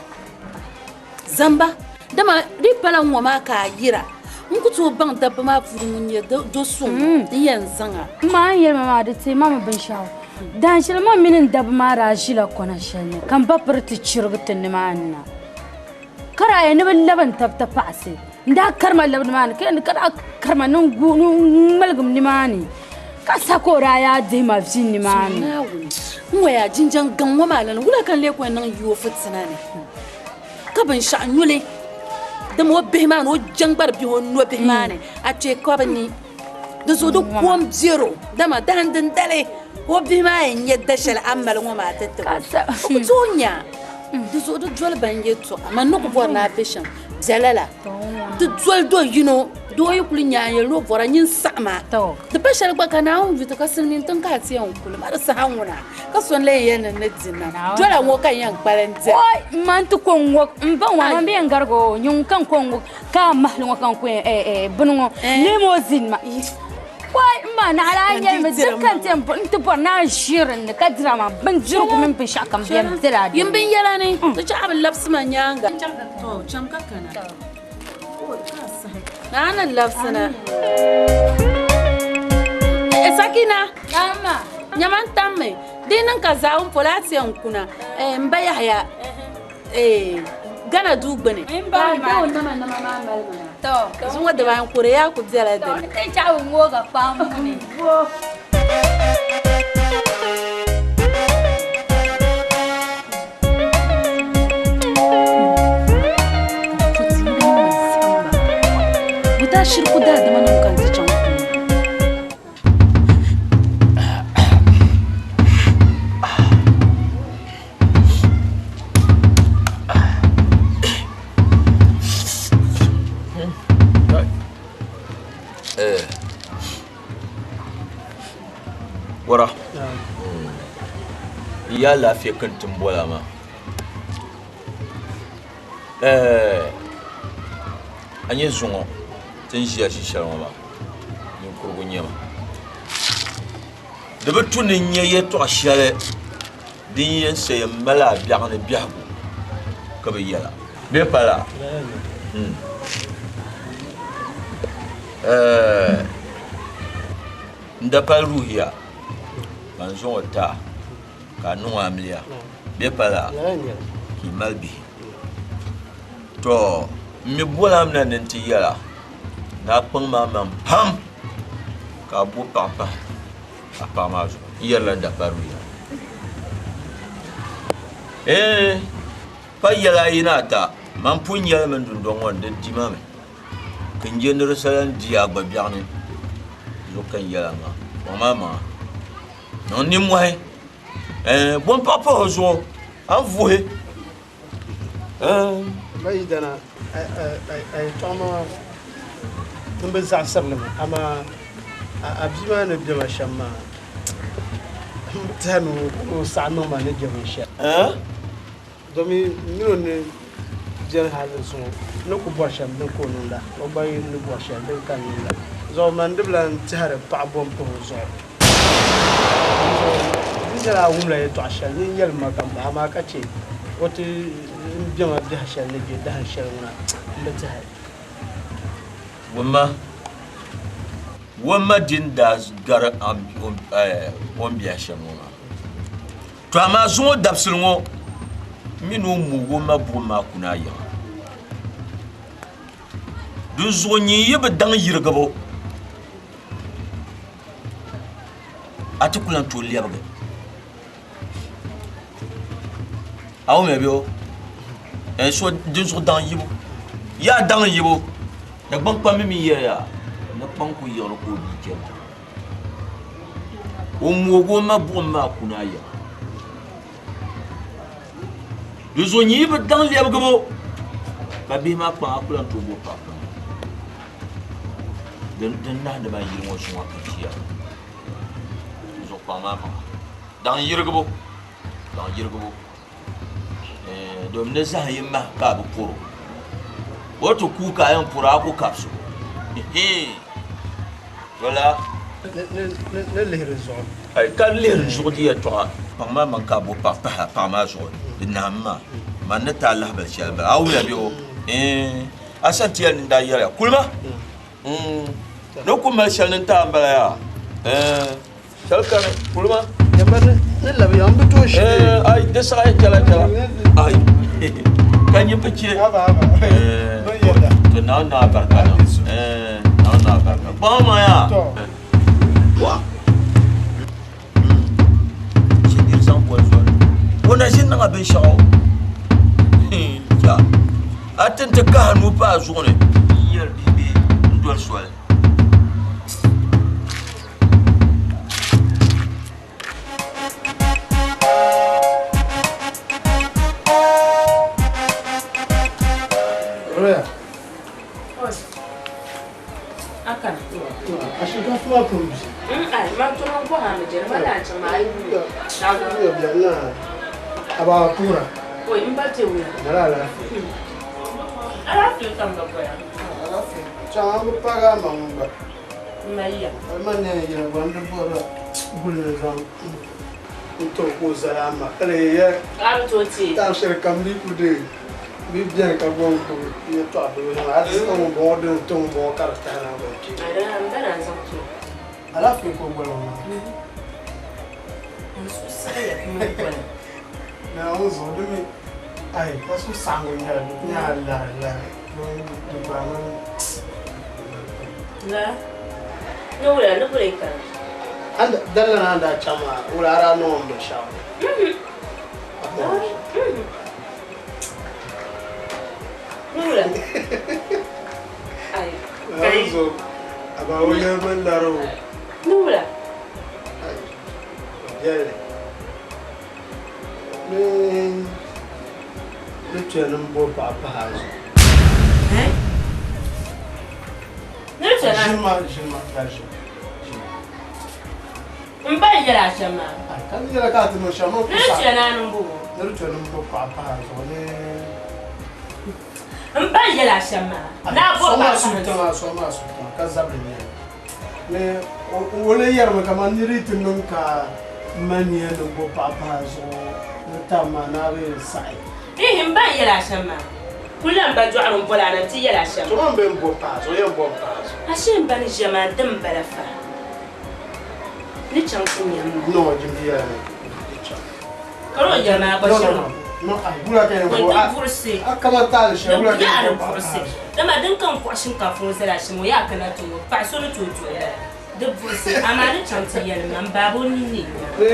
Zamba, dama di pala ŋ-ŋɔ maa ka a yira, n ku tooi baŋ dabba maa puuni ŋun nyɛ do suŋ n-yɛn zaŋ a. M ma, a ni yɛli ma maa di teei ma mi binshɛɣu. Dahin shɛli ma mini n dabba maa daa ʒila kɔna shɛli ni ka m ba piri ti chirigi ti nimaani na, ka daa yɛli ni bɛ labi n tabi tapaɣisi. N daa kari ma labi nimaani ka yɛli ka daa kari ma ni n ŋmaligim nimaani. Ka sa ka o daa yaa dihi ma vi nimaani. Naawuni, n ŋɔ yaa jinjam gaŋ ŋɔ maa lana, wula ka n lee ku yɛn niŋ yi o fitina ni? Ka binshɛɣu nyuli, dama o bihi maa ni o jɛŋgbari bihi o nɔbihi maa ni, a kpe ka bɛ ni. Di zuɣu di kom biɛro, dama dahin dindali ka o bihi maa yɛn nya da shɛli a ni mali ŋɔ maa ti tib o. O ku tooi nya. Di zuɣu di doli ban yɛtɔɣa, man ni ku bɔri ni a be shɛm bɛ lala. Di doli do yino, doo yi kuli nya a yɛli ni o bɔra nyin saɣim a. Di pa shɛli gba ka Naawuni yu ti ka silimiin tiŋ ka a ti yɛn kuli ma di saha ŋuna. Ka so n-lee yɛn ni ni di nam dola ŋɔ ka yɛn kpalim dira. Oi, m ma n-ti ko n-ŋɔ, m ba ŋɔ, man bɛ yɛn garigi o, nyin ka n ko n-ŋɔ, ka a mahili ŋɔ ka n ko yɛn, eh, eh, bini ŋɔ, leemi o zini ma. Oi, m ma, naɣila a nyɛli mi, diri ka n ti yɛn n-ti bɔri ni a ʒi din ni ka dira maa, bindirigu mini binshɛɣu kam bɛ yɛn dila a dini. Yin binyɛra ni, ti chaɣ bi labisi ma nyaaŋa. To, cham ka kana. Naa ni labisina. Eh, Sakina. Naama. Nyama n tammi. Di niŋ ka zaawun polo a ti yɛn kuna. Eh, m ba Yahaya. Eh, Ghana duu gbuni. M ba Ka a nama nama maa mali ma na. To. Zuŋɔ dibaa n kuri yaa ku bela dini. To, n chaɣ bi ŋooga kpaam ni. Bo. Buta shiri ku daadama nim ka n ti chaŋ puuni. Wara n yaa laafia ka n ti bɔla maa a nyɛ zuŋɔ ti ni ʒiya ʒi shɛli ŋɔ maa ninkurigu n nyɛ ma di bi tu ni n nyɛ yɛltɔɣa shɛli din yɛn sayi m mali a biɛɣuni biɛhigu ka bi yɛla bee pala N dapali ruhiya ka n zaŋ o ti a ka a niŋ o amiliya bee pala ka yi mali bihi. Tɔ! M mi boli a mi na ni n ti yɛl a ni a kpaŋ ma maŋ pam ka a bo paɣa pahi a paɣa maa zuɣu. N yɛrila dapali ruhiya. Eeh! Pa yɛla ayi ni ata, man pun yɛlimi dundɔŋ ŋɔ ni di di ma mi. Ka n je ni di sala n-di a gba biɛɣuni. Zuɣu ka n yɛla maa kpaŋ maa maŋa niŋ nimmohi bɔ n paɣa pahi o zuɣu a ni vuhi Ba yidana a yɛltɔɣa maa n bi zaɣasiri li mi amaa a bia maa ni bɛ ma shɛm maa n bi tɛhi ni o saɣi niŋ ma ni je binshɛli domi n mini o ni beni hali zuŋɔ n ni ku bɔri shɛm din ka o niŋda o gba ni bɔri shɛli din ka n niŋda zuɣu man di bi lan tɛhiri paɣa bom pahi o zuɣu di nyɛla a wumla yɛltɔɣa shɛli nyin yɛlim ma ka m bahi amaa ka chɛ o ti n bɛma biɛhi shɛli ni je dahin shɛli ŋuna m bi tɛhi. Wumma, wumma din daa gari o ni biɛhi shɛm ŋɔ maa. To amaa zuŋɔ dabisili ŋɔ m mi ni o moog o ma buɣim maa kuni a yiŋa. Dinzuɣu nyin yi bi daŋ yirigibu, a ti ku lan tooi lɛbigi. A wumya bɛ o? So dinzuɣu daŋ yibu. Yaa daŋ yibu. Dagbaŋ kpambi mi yɛliya ni kpaŋ ku yiɣiri ka o bia chɛri. O moog o ma buɣim maa kuni a yiŋa. Di zuɣu nyin yi bi daŋ lɛbigibu, ka bihi maa kpaŋ a ku lan tooi bo paɣa kpaŋ. Din nahindi ma yili ŋɔ zuŋɔ ka ʒiya. Di zuɣu kpaŋ maa maŋa. Daŋ yirigibu, daŋ yirigibu. Domin ni zahim yi mahi ka a bi pɔro. O ti kuui ka a yɛn pɔro a ku kabisi o. Wala. Ni lihiri zuɣu. Ka lihiri zuɣu di yɛltɔɣa. Kpaŋ maa maŋ ka a bo paɣa pahi paɣa maa zuɣu di nahim maa. Man ni ti a lahibali shɛli m-bala. A wumya bɛ o? A sani ti yɛli ni n daa yɛliya kulima. Ni ku mali shɛli ni n ti a m-bala yaa. Shɛli kani kulima. Yɛmba ni labi ya n bi tooi shiri. Ai di saɣi chɛla chɛla. Ai ka nyin bi chɛ. To Naawuni niŋ a barika niŋ. Naawuni niŋ a barika. Kpaŋ ma yaa. Wa. Chɛ niri zaŋ boli zoli. O na ʒini niŋ a binshɛɣu. A ti n ti kahi nuu pa a zuɣu ni. N yɛli bihi bee n doli soli. Roya. Aka. A shinkafa maa pun bi. Ai, ma to man ko ha mi jere ma la chaŋ ma ai bu. Na biya na. Aba pura. Oi, n ba te wuya. Mala alaafee. Alaafee ka n ba boya. Alaafee. Chaŋ a bi paagi a maŋ gba. Maliya. Ma ne yɛli gba n di bɔrila guli ni zaŋ n ti o ka o zali a ma ka lee yɛ A bi tooi teei. time shɛli kam di ku deei bɛ beni ka gba n gbubi yɛltɔɣa bili maa a ti zaŋ ŋun bɔŋɔ dini ti ŋun bɔŋɔ ka di tahi na gba n-teei. A daa n ba na zaŋ ti o. Alaafee ka o boli ŋɔ maa. N suhu saɣiya ka mali boli. Naawuni zuɣu di mi ai ka suhu saɣiŋgu n-nyɛli di ku nyɛla lari lari di gbaai ma La ni wula ni boli kana. Dali na daa chaŋ maa wula a daa niŋ o ni binshɛɣu? Ni wula? Ai. Naawuni zuɣu a ba o yɛli mi lari o. Ni wula? Ai biɛli ni ni tuya ni bo paɣa pahi a zuɣu. Ni tuya na? Ʒini ma ʒini ma daa ʒini. N ba n yɛli a shɛm maa. Ka n yɛla ka a ti niŋ shɛm Ni tuya na ni bo. Ni di tuya ni bo paɣa pahi a zuɣu ni. N ba n yɛli a shɛm maa. Ni a bo paɣa pahi a zuɣu. Sɔŋ maa suhu tiŋa ka zabili nyɛli. Ni o lee yɛrimi kamani niri yi ti niŋ ka m ma nia ni bo paɣa pahi a zuɣu ni tam maa ni a bi yɛn saɣi. Ihi m ba n yɛli a shɛm maa. Kuli la m ba dɔɣiri m boli a na nti yɛli a shɛm. To man bɛ n bo pahi a zuɣu, yɛn bo m pahi a zuɣu. Ashee m ba ni ʒiya maa dim bala fa. Ni chaŋ ti nya m ma. No, jimdi yɛla ni di chaŋ. Ka o yɛli maa gba No, shɛm. no, no, ai wula ka yɛn bo Ko a n ti buɣisi. a kama taali shɛli wula ka Yaa yɛn di bo paɣa buɣisi. pahi a zuɣu. Dama din ka n kɔɣi shinkaafa ŋɔ zali a shɛm o yaa kana ti ŋɔ paɣa so ni tooi doli lala. Di buɣisi amaa ni chaŋ ti yɛli ma m baaba o nini ni nya. Ni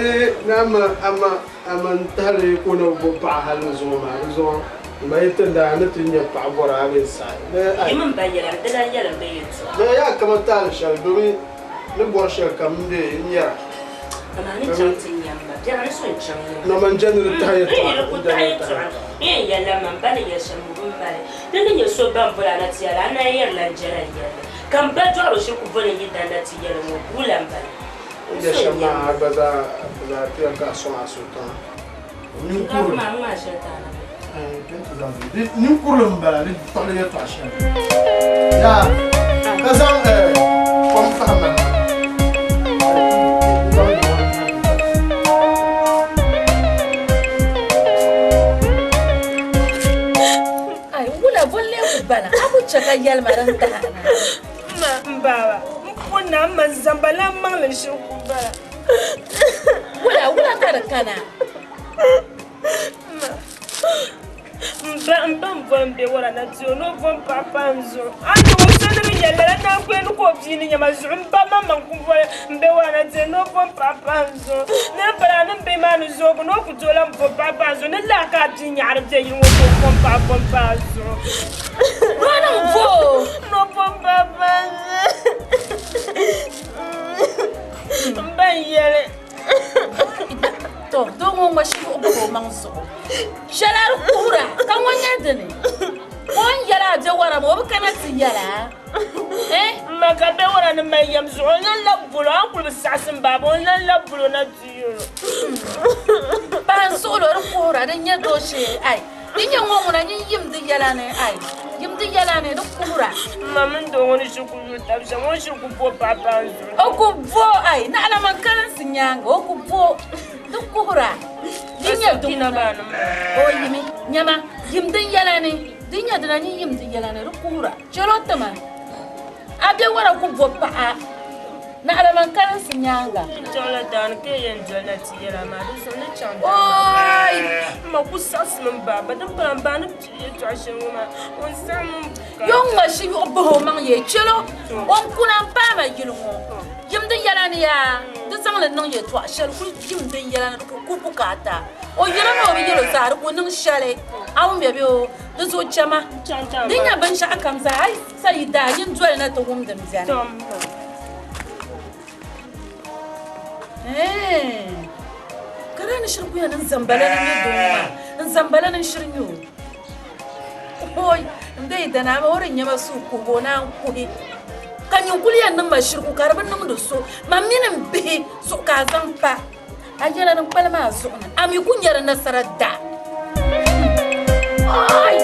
ni ama ama ama n tahili ka o na bi bo paɣa hali ni zuŋɔ maa di zuɣu m ba yi ti daa ni ti nya paɣa bɔri a bee saɣi. Ni ai. Yi mini ba yɛla di lan yɛli m ba yɛltɔɣa. Ni yaa kama taali shɛli domi Ni bɔri shɛli kam n de n nyɛra. Amaa ni chaŋ ti nya m ma, biɛɣu ni so n-chaŋ nya ma. Na man jɛndi di tahi yɛltɔɣa. N yi di ku tahi yɛltɔɣa, n yɛn yɛlila m ma, m ba ni yɛli shɛm ŋɔ m mali. Di ni nyɛ so ba m-boli a na ti yɛli a, a naan yɛrila n jɛla n yɛli li. Ka m ba dɔɣiri o shiri ku boli n yi dan na ti yɛli ŋɔ, wula m-bala? N yɛli shɛm maa a gba zaa zaa ti yɛn ka a sɔŋ a suhu tiŋa. Niŋkurili maa, ŋmaa shɛli ti a na. Ninkurili m-bala di kpuɣili yɛltɔɣa shɛli. Yaa ka zaŋ kom pahi mali maa. Ai, wula bolli ku bala, a ku chɛ ka yɛlima din tahi a na. Ma, m baaba, m pun na m ma zamba lan maŋli shiri ku bala. Wula, wula ka di kana? Ma, m ba m ba m boli m be wara na ti o ni o bo m paɣa pahi n zuɣu. A ni o so ni bi nya lala naan kuli ni ka o bia ni nya ma zuɣu. M ba maŋmaŋ ku boli m be wara na ti o ni o bo m paɣa pahi n zuɣu. Ni di pala a ni bihi maa ni zoogi ni o ku tooi lan bo paɣa pahi n zuɣu. Ni laa ka a bia nyaɣiri be yili ŋɔ ka o bo m paɣa bo m pahi a zuɣu. Ni o niŋ bo o. Ni o bo m paɣa pahi n zuɣu. M ba n yɛli. To doo ŋɔ ŋma shiri o gbubi o maŋ zuɣu shɛli a di kuhura ka ŋɔ nyɛ dini o ni yɛli a bɛ wara maa o bi kana ti yɛla eh? Ma ka bɛ wara ni mali yɛm zuɣu o lan labi bolo a ni kuli bi saɣisi m baaba o lan labi bolo na ti yɛlo. Paɣa n suɣili o di kuhura di nyɛ doo shee ai Di nyɛ ŋɔ ŋuna nyin yim di yɛla ni ai yim di yɛla ni di kuhura. M ma mini doo ŋɔ ni shiri ku yuli tab shɛm, o ni shiri ku bo paɣa paai n zuɣu. O ku bo ai naɣila man kalinsi nyaaŋa o ku bo di kuhura. Di nyɛ di ŋuna o yimi nyama yim di yɛla ni di nyɛ dina nyin yim di yɛla ni di kuhura chɛl o tima. A bɛ wara ku bo paɣa naɣila man kalinsi nyaaŋa. N chaŋla daani ka yɛn doli na ti yɛla maa di zuɣu ni chaŋ daani Ooi! M ma ku saɣisimi m baaba din pala m baa ni pili yɛltɔɣa shɛli ŋɔ maa o ni saɣim m ka. Yo ŋ-ŋma shiyuɣu bahi o maŋ yee chɛl o, o ni kuna m-paai ma yili ŋɔ. Yim din yɛla ni yaa di zaŋ li niŋ yɛltɔɣa shɛli kuli yim din yɛla ni di ku ku bukaata. O yɛla ni o bi yɛl o zaa di ku niŋ shɛli. A wum ya bee o di zuɣu chama di nya binshɛɣu kam zaa a yi Sa yi daa yin doli na ti wum din beni. Ka daa ni shiri kuya ni n zambala ni nyɛ doo maa, n zambala ni n shiri nyɛ o. Oi, n be yi dana ama o di nyɛ ma suhu kuhibu o naan kuhi. Ka nyin kuli yɛn niŋ ma shiriku ka di bi niŋdi so, man mini m bihi zuɣu ka a zaŋ pa. A yɛla din kpalim a zuɣu ni, a mi ku nya di nasara da. Oi!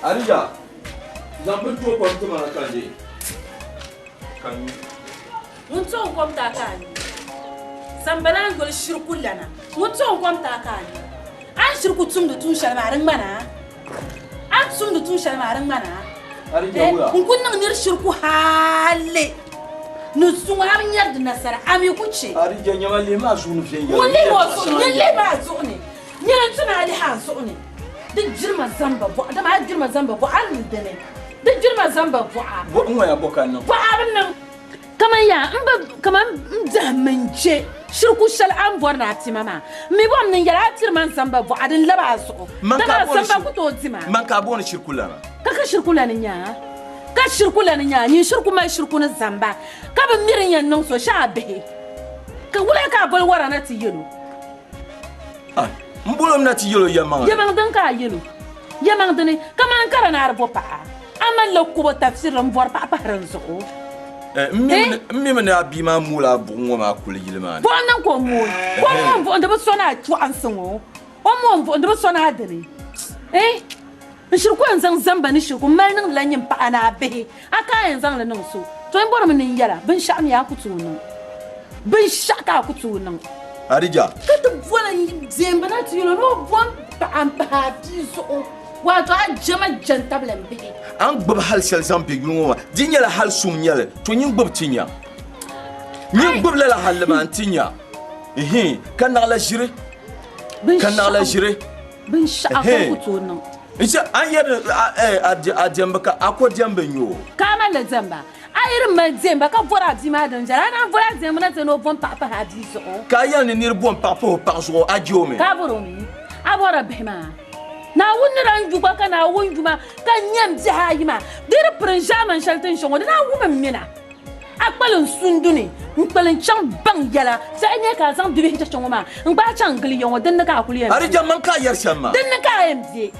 Adija, zaŋ bin tooi kom ti ma na ka n deei ka n nyu. Ŋun to n-kom ti a ka a nyu. Zambala n yoli shiri ku lana. Ŋun to n-kom ti a ka a nyu. A ni shiri ku tumdi tuun shɛli maa di ŋmana a. A ni tumdi tuun shɛli maa di ŋmana a. N ku niŋ nir shiri ku hali ni suŋ a bi nyari di nasara, a mi ku chɛ. Ŋun lihi o zuɣu ni, nyin lihimi a zuɣu ni. Nyini n-tuni a lihi a zuɣu ni. Di gbirima zamba bɔɣa, dama a gbirima zamba bɔɣa, a ni li dini. Di gbirima zamba bɔɣa. Bɔɣa a bi niŋ. Kaman yaa, m bi, kaman m biɛhim mi n-je shiriku shɛli a ni bɔri ni a ti ma maa. M mi bɔhim ni n yɛli a tiri ma n zamba bɔɣa din lab a zuɣu, dama a zamba ku tooi di ma. Man ka a booni shirikulana? Ka ka shirikulana n-nyɛ a? Ka shirikulana n-nyɛ a? Nyin shiriku mali shiriku ni zamba, ka bi mi din yɛn niŋ so shee a bihi. Ka wula ka a boli wara na ti yɛl o? M bol o mi na ti yɛl o yɛlimaŋli. Yɛlimaŋ dini ka a yɛl o? Yɛlimaŋ dini? Kaman ka di ni a di bo paɣa? A malila kubo tafsirili m-bɔri paɣa pahiri n zuɣu. M mi ni a bia maa moola a buɣim ŋɔ maa kuli yili maa ni. Buɣim niŋ ka o mooi. Ka o mooi m-buɣim di bi sɔni a chɔɣinsi ŋɔ. O mooi m-buɣim di bi sɔni a dini. Eh! N shiri ku yɛn zaŋ zamba ni shiriku m-mali niŋdila nyin paɣa ni a bihi. A ka a yɛn zaŋ li niŋ so. To n bɔrimi ni n yɛl a, binshɛɣu mi a ku tooi niŋ. Binshɛɣu ka a ku tooi niŋ. Adija. Ka ti boli n deemba na ti yɛl o ni o bom paɣa m-pahi a bia zuɣu. Wato a jɛma jɛntabili m bihi. A ni gbubi hal shɛli zaŋ be yuli ŋɔ maa, di nyɛla hal suŋ n-nyɛ li, to nyin gbubi ti nya. Nyin gbubi lala halli maa nti nya. Ihin, ka naɣila ʒiri. Ka naɣila ʒiri. Binshɛɣu ka n ku tooi niŋ. N-shɛ, a ni yɛri ni a diɛmbu ka a ko diɛmbu n-nyɛ o. Ka a mali li diɛmba. A A yi di mali diɛmba ka bɔri a bia maa din viɛla, a naan bɔri a diɛmbu na ti ni o bom paɣa pahi a bia zuɣu. Ka a yɛli ni nir bom paɣa pahi o paɣa zuɣu, a je o mi? Ka a bɔr o mi? A bɔrila bihi maa? Naawuni ni daa yu gba ka Naawuni yu ma ka n nya m bihi ayi maa, di di piri n ʒiɛmani shɛli ti ni ʒe ŋɔ, di daa wum m mina. A kpalim sunduni n-kpalim chaŋ baŋ yɛla, saha nyɛ ka a zaŋ bibihi cheche ŋɔ maa n-gbaai chaŋ gili ya ŋɔ, dinni ka a kuli yɛn be. A di jɛm man ka a yɛri shɛm maa. Dinni ka a yɛn be,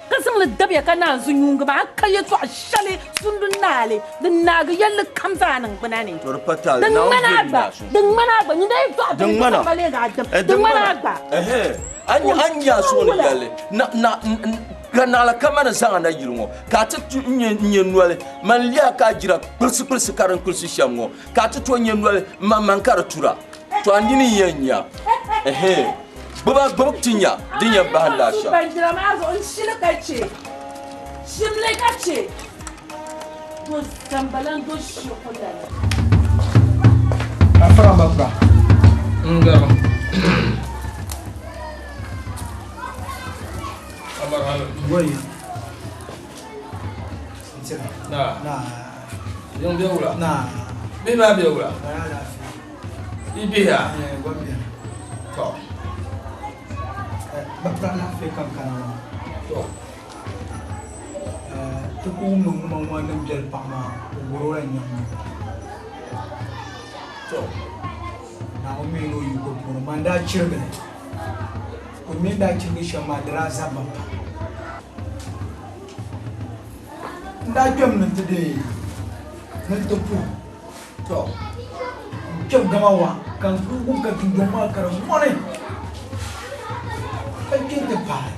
ka zaŋ li dabiya ka naan zu nyuuŋgi maa, a ka yɛtɔɣ shɛli sundu naali din naagi yɛlli kam zaa niŋgbuna ni. To di pa taali, Din Naawuni ŋmani a viɛlim gba, daa sunsuuni. din ŋmani a gba, nyin daa yi dɔɣi Din bini ŋmana. ka leeg a dim, Eh, din din ŋmani ŋmana. a gba. Ɛhɛn, a nya, a nya a suhu ni yɛlli, na, na, n, n, ka naɣila kamani zaŋ a na yili ŋɔ, ka a ti tu n-nyɛ, n-nyɛ noli, man lihi a ka a jira kpilisi kpilisi ka din kpilisi shɛm ŋɔ, ka a ti tooi nyɛ noli man man ka di tura. To a nini n-yɛn nya. Ɛhɛn, gbiba, gbibi ti nya din yɛn bahindi a shɛm. Banjira maa zuɣu n shili ka chɛ, shimli ka chɛ, do zambala n-do shiku lala. Afra mabra. Ngaro. Goyi. Na. Na. Yung bɛ wula. Na. Bihi maa bɛ wula. I bihi ya. Tɔ. Bakura laafee kam kana maa. Tɔ. Ti ku wumdi ŋuma ŋɔ ni biɛli paɣa maa o gɔri o la nyaŋ ŋɔ. Tɔ. Naawuni mi ni o yiko puuni man daa chirigi li. O mi ni daa chirigi shɛm maa di daa zabba pam. N daa kpɛm ni n-ti deei ni n-ti puhi. Tɔ! N kpɛm gama wa ka n kuli wum ka dundɔŋ maa ka di mɔni ka kpe nti paai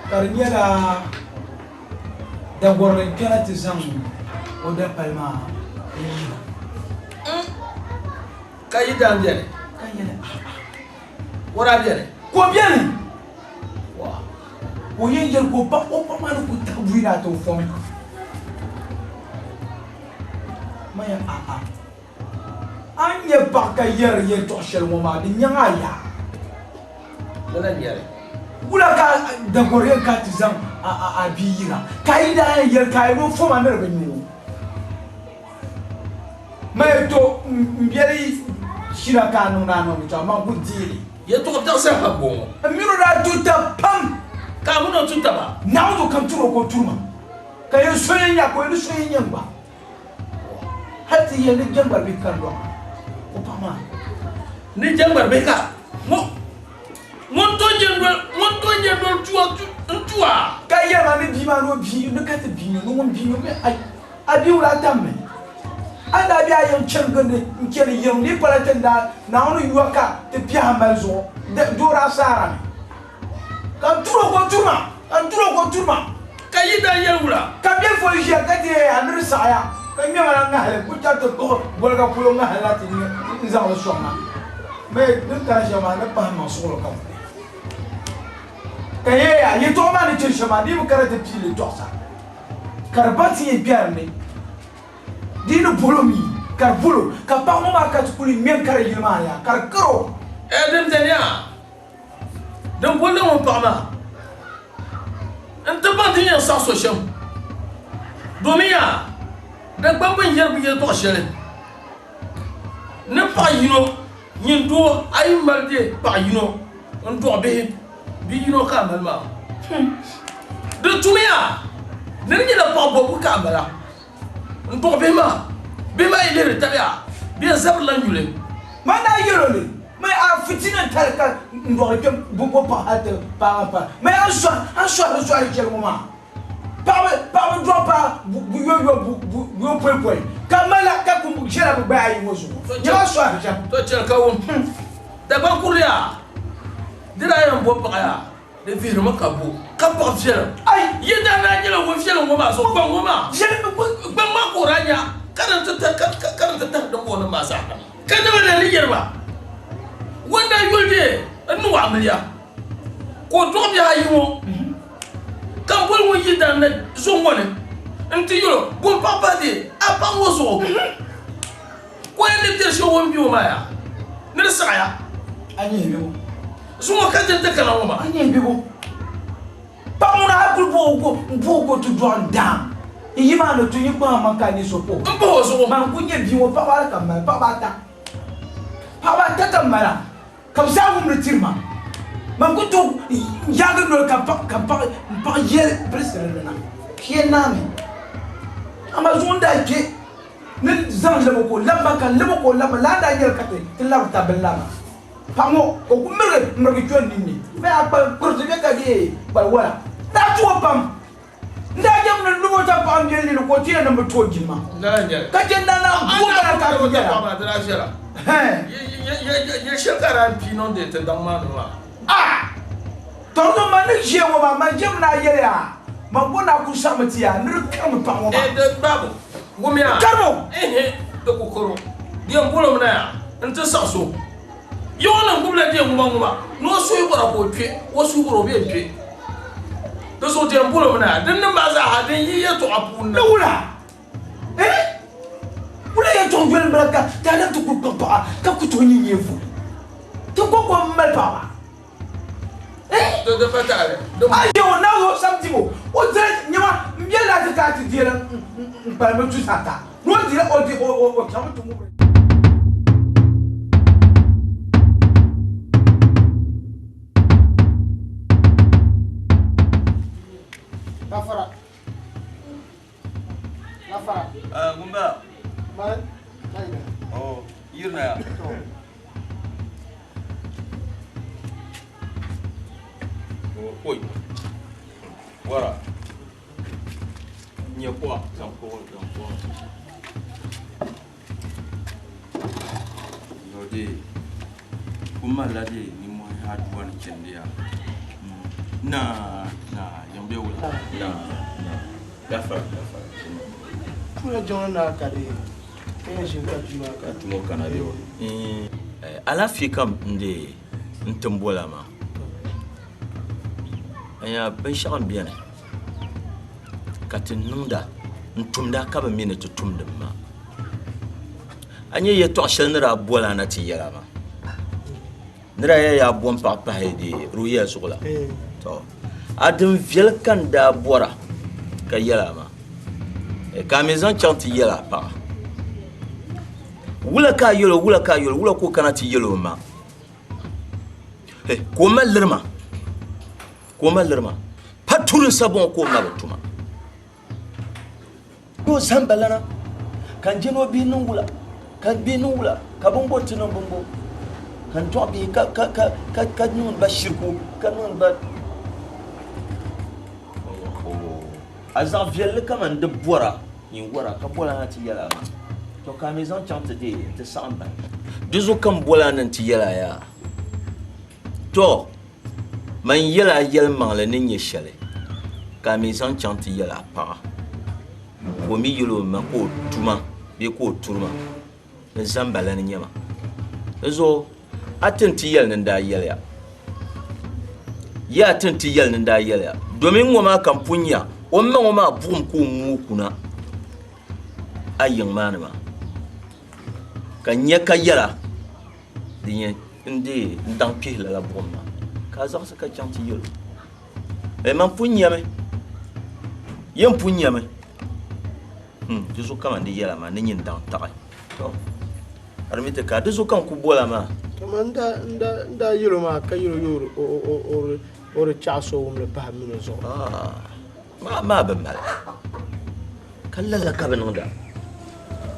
ka di nyɛla Dagorili n-kpɛna ti zaŋ o dapali maa n-yina. Ka yi daa beni? Ka n yɛli, A'a. O daa beni? Ka o beni! Ka o yɛn yɛli ka o ba o ba maa ni ku tahi buyi na ti o fom. Man ya a'a. A ni nyɛ paɣa ka yɛri yɛltɔɣ shɛli ŋɔ maa, di nyaŋ a yaa. Lala n-nyɛ li. Wula ka Dagor yɛn ka ti zaŋ a bia yira, ka a yi daa yɛn yɛli ka a yɛn o fom a ni di bi nya o? Mali to m biɛli shira ka a niŋdi a niŋdi chaŋ man ku deei li. Yɛtɔɣ biɛɣu saha m-bɔŋɔ. M mini o daa tu tab pam. Ka a min o tu taba. Naawuni zuɣu ka n tur o ka o turi ma, ka yɛn so yɛn nya ka o yɛn ni so yɛn nya n gba. Hal ti yɛli ni jɛŋgbari bihi ka n lɔɣi o paɣ maa. Ni jɛŋgbari bihi ka ŋun to nyɛ noli, ŋun to nyɛ noli tu a n-tu a. Ka yɛli ma ni bia maa ni o bia ni ka ti bia nyo, ni ŋun bia nyo mi ai. A bia wula tammi? A ni daa be a yiŋ chani gindi n-chani yiŋ di pala ti ni daa Naawuni yuya ka ti biɛhi mali zuɣu door asaara ni. Ka n tur o ka o turi ma, ka n tur o ka o turi ma. Ka yi daa yɛli wula? Ka biɛli fo ʒiya ka ti yɛya, A niri saɣiya, ka ŋmɛma la ŋahili n-kul chaŋ ti kpuɣi goliga polo ŋahili la ti n-zaŋ li sɔŋ ma. Mɛ din kana shɛm maa ni pahi maŋ suɣilo kam ni. Ka yɛya, Yɛtɔɣa maa ni chani shɛm maa, di yi bi kana ti pii li tɔɣisa. Ka di ba ti yɛn kpɛri ni di ni bolo mi ka di bolo ka paɣa ŋɔ maa ka ti kuli ŋmɛ n-kari yili maa yaa ka di kari o. Ɛɛ din beni yaa din bolli ŋun paɣa maa n-ti baŋ ti ni yɛn saɣi so shɛm domin yaa Dagbaŋ bi yɛri bɛ yɛltɔɣ shɛli ni paɣ yino nyin doo a yi mali dee paɣ yino n-dɔɣi bihi Bi yino ka a mali maa. Di tumiya ni di nyɛla paɣ bɔbigu ka a mala n-dɔɣi bihi maa. Bihi maa yi lihiri tabiya, bɛ yɛn zabirila nyuli. Man daa yɛl o ni, Mali a fitina tali ka n dɔɣiri kpɛm bi bo paɣ hal ti paag m paai. Mali a ni sɔhiri sɔhiri shɛli ŋɔ maa. Paɣiba paɣiba dɔɣi paai bu yoyo bu bu yo pɔi pɔi ka mali ka ku ʒɛla bɛ gbaya ayi ŋɔ zuɣu. Nyama sɔhiri shɛm. To chɛli ka wum. Dagbaŋ kurili yaa. Di daa yɛn bo paɣa yaa, di vihirimi ka bo, ka paɣ viɛlim. Yi daa daa nyɛla ŋun viɛlim ŋɔ maa zuɣu, gbaŋ ŋɔ maa, gbaŋ maa ka o daa nya ka din ti tahi ka din ti tahi dimbɔŋɔnim maa zaa na. Ka naba daa ni yɛri ba, Ŋun daa yuli dee n-niŋ o amiliya, ka o dɔɣi bihi ayi ŋɔ, ka m boli ŋun yi daa na zo ŋɔ ni nti yɛl o, Bo m-paɣ pahi dee a paɣ ŋɔ zuɣu? Ka o yɛn ni biɛri shɛli o ni be o maa yaa ni di saɣiya. A nyɛ bibu. Zuŋɔ ka dini ti kana ŋɔ maa. A nyɛ bibu. Paɣa ŋuna a kuli bo o ko n bo o ko ti dɔɣi n daam. N yi maa ni tu yi kpaŋ maŋ ka a nyɛ so po. N pahi o zuɣu. Man ku nyɛ bia ŋɔ paɣaba ata ka m mali, paɣaba ata. Paɣaba ata ka m mala ka bɛ zaa wumdi tiri ma. Man ku tooi yaagi noli ka m paɣ ka m paɣ m paɣ yɛli bilisiri ni na. Kpee naa mi. Amaa zuŋɔ n daa kpe ni zaŋ lab o ka o lab ma ka n lab o ka o lab ma lala n daa nyɛli ka ti ti labiri tab bini la maa. Paɣ ŋɔ ka o ku mirigi mirigi kpe n ninni. Bɛ yaa kpalim kpiriti bɛ ka deei kpali wala. Daa tu o pam. N daa jɛm ni lubo ta paɣa m-be lili ka o ti yɛn ni bɛ ti o jilima. Ka chɛ n daa naan bo bala ka a ti yɛla. Ah! Tɔrizo man ni ʒiya ŋɔ maa, man jɛm ni a yɛli a, man bo ni a kul saɣimi ti a ni di karimi paɣa ŋɔ maa. Karimi o! Ni o suhi bɔra ka o kpe, o suhi bɔra o bɛ kpe. Di zuɣu ti yɛn boli mi na, din niŋ maa zaaha din yi yɛltɔɣa puuni na. Ni wula? Eh? Wula yɛltɔɣa yoli m-bala ka daadam ti kuli kpuɣi paɣa ka ku tooi nyɛ nyɛvuli? Ti kɔŋko m-mali paɣaba. Eh? Di pa taɣili. A yɛ o naai o sam dibu, o dira nyɛma m-be la ti ka a ti deei n-kpalim bɛ tusa ata. Ni o dira o di o chaŋmi ti ŋubiri. Gafara. Gafara. Gumba. Man. Maina. Oh, yirina ya. Oi. Wara. Nyɛ kuɣa zaŋ kuɣa zaŋ kuɣa. Yɔde kum malila de nimmohi aduwa ni chandi ya. Na na yan be wula. Na na gafara gafara. Pula jiŋli naa ka di ka yɛn ʒini ka bia maa ka. Tumo kana be o. Alaafee kam n de n tim bola maa. Anya binshɛɣu n beni ka ti niŋda n tumda ka bi mi ni ti tumdi mi maa. A nya yɛtɔɣ shɛli ni daa bol a na ti yɛl a maa ni daa yɛli yaa bom paɣa pahi di ruhiya zuɣu la. To a din viɛli ka n daa bɔra ka yɛl a maa ka a mi zaŋ chaŋ ti yɛl a paɣa. Wula ka a yɛl o, wula ka a yɛl o, wula ka o kana ti yɛl o ma? Ka o mali liri ma, ka o mali liri ma. Pa turi n sabi ŋɔ ka o ma bi tuma. Ka o zani ba lana, ka n je ni o bihi niŋ wula, ka n bihi niŋ wula, ka binbo ti niŋ binbo, ka n dɔɣi bihi ka, ka, ka, ka, ka niŋdi ba shiriku, ka niŋdi ba. A zaɣ viɛlli kaman di bɔra nyin wara ka bɔla na ti yɛl a maa, tɔ ka a mi zaŋ chaŋ ti deei nti saɣim bahi. Di zuɣu ka m bol a ni nti yɛl a yaa, Tɔ, man yɛl a yɛlimaŋli ni nyɛ shɛli, ka a mi zaŋ chaŋ ti yɛl a paɣa, ka o mi yɛl o ma ka o tu ma bee ka o turi ma ni zambala ni nyɛ ma. Di zuɣu a ti ni ti yɛli ni n daa yɛliya. Yaa ti ni ti yɛli ni n daa yɛliya, domin ŋɔ maa ka m pun nya o ma ŋɔ maa buɣim ka o mooi kuna a yiŋ maa ni maa, ka n nya ka yɛla din yɛn n deei n daŋ kpihi lala buɣim maa, ka a zaɣisi ka chaŋ ti yɛl o, Ee, man pun nyami, yɛn pun nyami. Di zuɣu kaman di yɛla maa ni nyin daŋ taɣi. Tɔ! A di mi ti ka di zuɣu ka n ku bol a maa. Kaman n daa yɛl o maa ka yɛl o yo o di chaɣis o wumli pahi m min o zuɣu. Maa maa bi mali. Ka lala ka bɛ niŋda.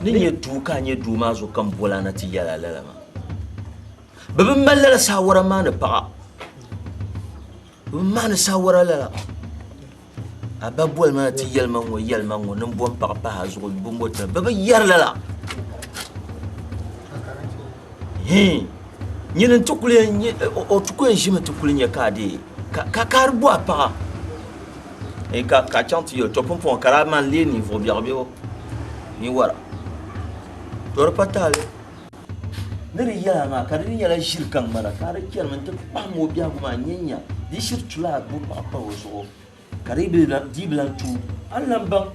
Ni nyɛ duu ka a nyɛ duu maa zuɣu ka n bol a na ti yɛl a lala maa. Bɛ bi mali lala saawara maa ni paɣa. Bɛ bi maani saawara lala. A ba boli ma na ti yɛli ma ŋɔ yɛli ma ŋɔ ni n bo m paɣa pahi a zuɣu bimbo tira. Bɛ bi yɛri lala. Hii. Nyini n ti kuli yɛn nyɛ, o ti ku yɛn ʒimi ti kuli nyɛ ka a deei ka ka ka a di bo a paɣa. Ee ka ka a chaŋ ti yɛli to pumpɔŋɔ ka daa man leei ninvuɣ biɛɣu bee o ni wara. To di pa taali. Ni di yɛla maa ka di di nyɛla ʒiri ka ŋmana ka a di chanimi nti kpahim o biɛhigu maa n-nya nya di shiri tula a bo paɣa pahi o zuɣu ka di yi bi lan tuui a ni lan baŋ.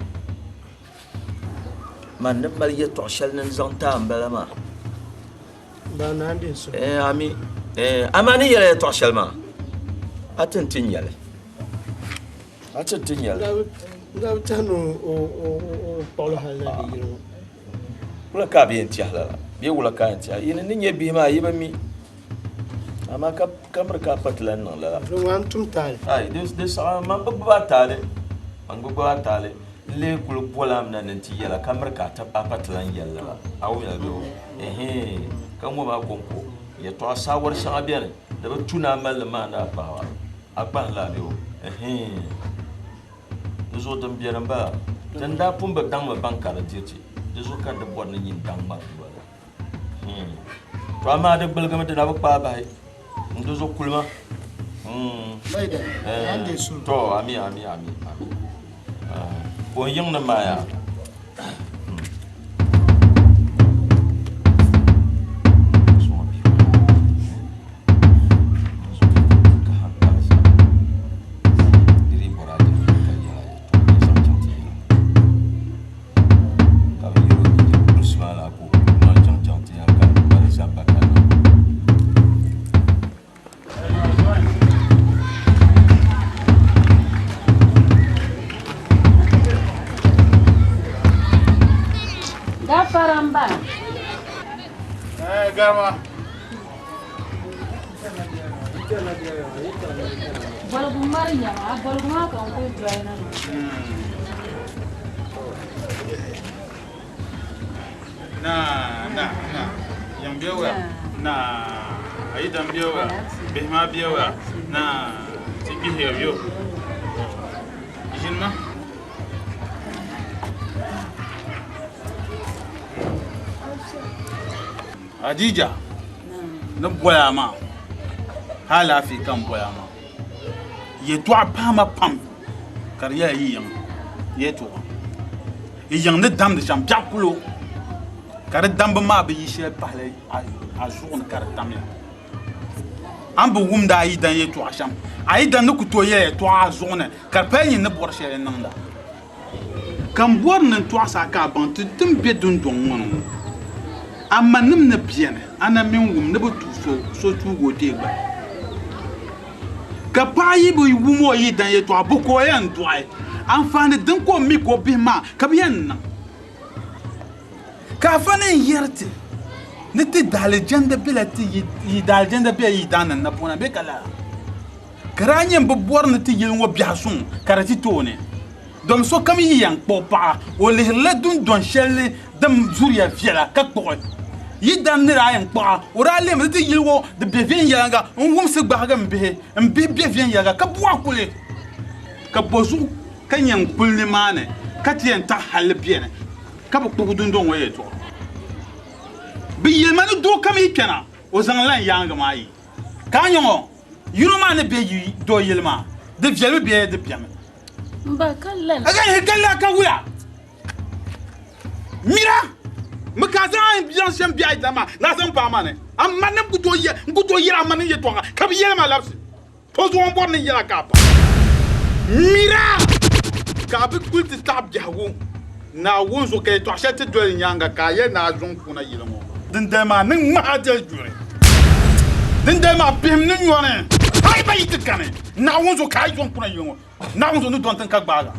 Man ni mali yɛtɔɣ shɛli ni n zaŋ ti a m-bala maa. Ɛɛn ami, ɛɛn amaa ni yɛla yɛtɔɣ shɛli maa, a ti ni ti nya li. A ti ni ti nya li. N daa bi tɛhi ni o kpuɣili hali na di yili ŋɔ. Wula ka a bi yɛn tɛhi lala? Bee wula ka a yɛn tɛhi? Yi ni nyɛ bihi maa, yi bi mi. Amaa ka miri ka a pa ti lan niŋ lala. Doo maa, n tum taali. Ai, di saɣi man bi gbibi a taali. Man bi gbibi a taali. N lee kul boli a mi na ni n ti yɛl a, ka miri ka a pa ti lan yɛli lala. A wumya bee o? Ɛhɛin, ka ŋɔ maa kɔŋko, yɛtɔɣa saawari shɛŋa beni, di bi tu ni a mali li maandi a paɣiba. A kpahim la bee o? Ɛhɛin. Di zuɣu din beni m-bala. Ti ni daa pun bi daŋmi baŋ ka di diriti, di zuɣu ka di bɔri ni nyin daŋ ma doli. To amaa di gbuligimi di na bi kpaai bahi. N di zuɣu kuli ma. To ami ami ami ami. Ka o yiŋ ni maaya. Gafara m-ba. Eh, garma. Boligu mari nyama, a boligu maa ka n kuli doli na maa. Na na na yiŋ be waya na a yi dam be waya bihi maa be waya na ti gbihiya yo ʒini ma. Hadija ni boya maa hali alaafee ka n boya maa yɛltɔɣa paama pam ka di nyɛla yi yiŋ yɛltɔɣa yi yiŋ ni damdi shɛm biɛɣu kulo ka di dambu maa bi yi shɛli pahila a zuɣu ni ka di tamya a ni bi wumdi a yidan yɛltɔɣa shɛm a yidan ni ku tooi yɛli yɛltɔɣa a zuɣu ni ka di pala nyini ni bɔri shɛli niŋda Ka m bɔri ni n tɔɣis a ka a baŋ ti ti ni be dundɔŋ ŋɔ ni ŋɔ, a manim ni beni, a na mi n-wum ni bɛ tuui so, so tuug o deei gba. Ka paɣa yi bi wum o yidan yɛtɔɣa, bɔ ka o yɛn dɔɣi? Anfaani din ka o mi ka o bihi maa ka bɛ yɛn niŋ. Ka afa ni n-yɛri ti ni ti daalijanda bela ti yi daalijanda bela yi yidaannim napɔna bee ka lala? Ka daa nyɛ m bi bɔri ni ti yili ŋɔ biɛhi suŋ ka di ti tooni. Dom sokam yi yɛn kpuɣi paɣa, o lihirila dundɔn shɛli ni din zuriya viɛla ka kpuɣi. Yi dan ni daa yɛn kpuɣ a, o daa lihimi ni ti yili ŋɔ di be viɛnyɛliŋga n-wumsi gbahigi m bihi, m bihi be viɛnyɛliŋga ka buɣa kuli. Ka bɔzuɣu ka yɛn kuli nimaani ka ti yɛn taɣi halli beni ka bi kpuɣi dundɔŋ ŋɔ yɛltɔɣa? Bɛ yɛli ma ni doo kam yi kpɛna, o zaŋla n yaaŋa maa yi. Ka a nya ŋɔ, yino maa ni be yi doo yili maa, di viɛlimi bee di bemi? M ba, ka lan. A zaŋ ka la ka wula. Mira, mi ka a zaŋ a ni zaŋ shɛm biɛhi ayi maa ni a zaŋ paai ma ni. A ma ni n ku tooi yɛli a ma ni yɛtɔɣa ka bi yɛli ma labisi. To zuɣu m-bɔri ni n yɛla ka a pa. Mira, ka a bi kuli ti taɣi biɛhigu Naawuni zuɣu ka yɛtɔɣ shɛli ti doli nyaaŋa ka a yɛli ni a zuŋ kuna yili ŋɔ. Dindali maa ni ŋmahi a deli juri. Dindali maa bihim ni nyɔni hal ba yi ti kani Naawuni zuɣu ka a yi zuŋ kuna yili ŋɔ. Naawuni zuɣu ni dɔni tiŋ ka gbaag a.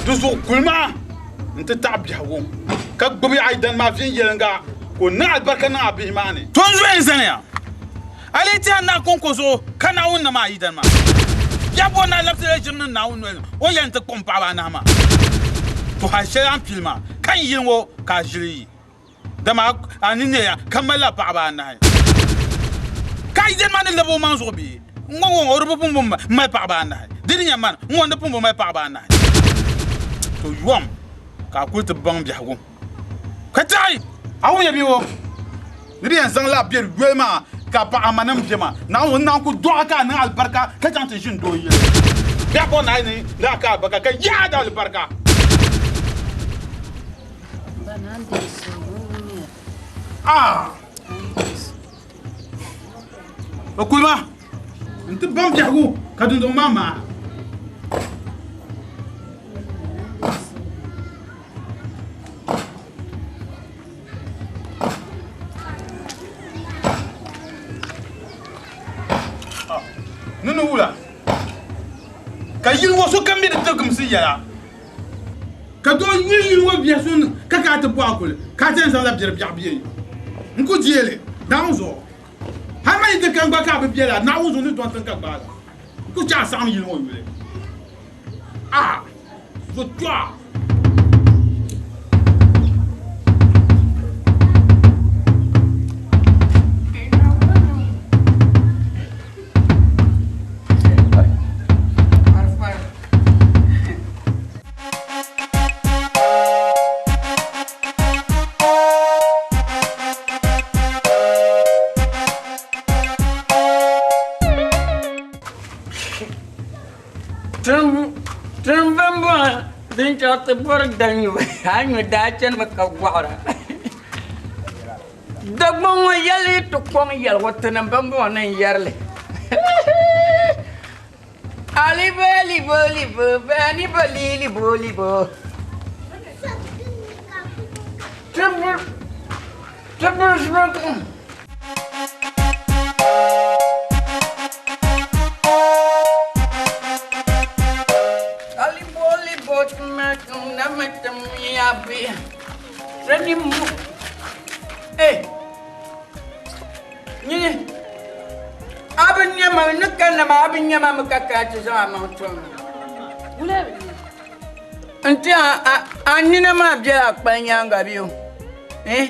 Di zuɣu kuli maa nti taɣi biɛhigu ka gbibi a yidana maa viɛnyɛliŋga ka o niŋ alibarika niŋ a bihi maa ni. To n zuɣu n-zaniya. A lee tɛhi Naa kɔŋko zuɣu ka Naawuni nam a yidana maa? Ya bɔri ni a labisila ʒiri niŋ Naawuni noli ni o ni yɛli ni ti kpuɣim paɣiba anahi maa? To hal shɛli a ni pili maa ka n yili ŋɔ ka a ʒili yi, dama a ni neeya ka malila paɣiba anahi. Ka a yidana maa ni lab o maŋ zuɣu bee? N-ŋɔ ŋɔ o di bi pun bi mali paɣiba anahi. Di ni nyɛ mani, n-ŋɔ n di pun bi mali paɣiba anahi. To yom ka a kuli ti baŋ biɛhigu. Ka taɣi a wum ya bee o ni di yɛn zaŋ la biɛri yoli maa ka paɣa ma nim bɛ maa Naawuni naan ku dɔɣi ka a niŋ alibarika ka chaŋ ti ʒini doo yili biɛhi bɔri ni a yi ni a ka alibarika ka yaai di alibarika. Ah! O kuli maa n-ti baŋ biɛhigu ka dundɔŋ maa maai. Ni ni wula ka yili ŋɔ sokam mi di tiligimsim yɛla. Ka doo yuli yili ŋɔ biɛhi so ni ka ka a ti bɔhi kuli, ka a ti yɛn zaŋla biɛri biɛɣu bɛ n ku deei li Naawuni zuɣu. Hal man yi ti kani gba ka a bi be la, Naawuni zuɣu ni dɔni tiŋ ka gbaai la. N ku chɛ a saɣim yili ŋɔ yuli. A zo tɔɣa. Din chaŋ ti bɔri danyubu a nyu daa chanimi ka gɔɣira. Dagbaŋ ŋɔ yɛli yi ti kɔŋ yɛligu tinim bɛmbɔŋɔ ni n-yɛri li. Alibo libo libo bani bo li libo libo. Tibir tibir zibir. Alibo libo tuma tum na ma tum ya bi. Rani mu. Eh. Nyini. Abin nyama ni kanna ma abin nyama mu ka ka ti zaŋ amaŋ tom. N ti a nina maa bela a kpali nyaaŋa bɛ o. Eh?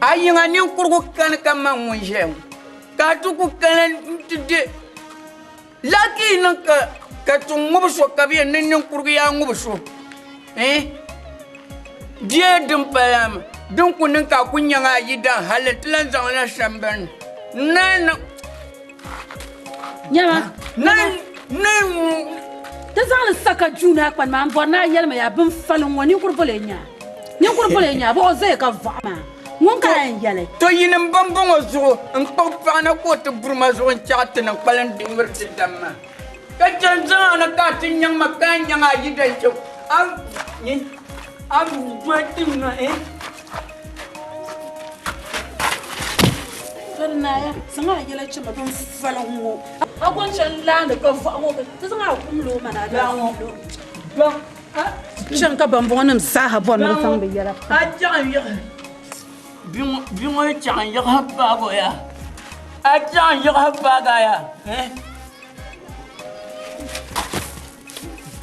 A yiŋa ninkurigu kani ka man ŋun ʒɛya ŋɔ. Ka a ti ku kana nti de laki niŋ ka ka ti ŋubi so ka bɛ yɛn ni ninkurigu yaa ŋubi so. Eh? Bia din pala maa din ku niŋ ka a ku nyaŋ a yidan hali nti lan zaŋ la sambani ni niŋ. Nyama, ti zaŋli sa ka juuni a kpani maa, n bɔri ni a yɛli ma yaa bin faliŋ ŋɔ ninkuri boli n nya. Ninkuri boli n nya, bɔ o zaya ka vɔɣu maa. Ŋun ka a yɛn yɛli? To yinim bambɔŋɔ zuɣu n kpuɣi paɣa na ka o ti buri ma zuɣu n-chaɣ ti niŋ kpalim di miri ti dam maa. Ka chɛ n-zaŋ a na ka a ti nyaŋ ma ka a nyaŋ a yidan chɛ a a doli ti ma eh. Farinaya, zaŋ a yɛla chɛ ma bin faliŋ ŋɔ. A ko n-chɛ n-laandi ka vɔɣu ŋɔ ti zaŋ a kum lo ma na a daa lo. Chɛŋ ka bambɔŋɔnim zaaha bɔri ni bɛ zaŋ bɛ yɛla pa. A chaŋ yiɣi bia ŋɔ chaŋ yiɣi paagi o ya. A chaŋ yiɣi paagi a ya.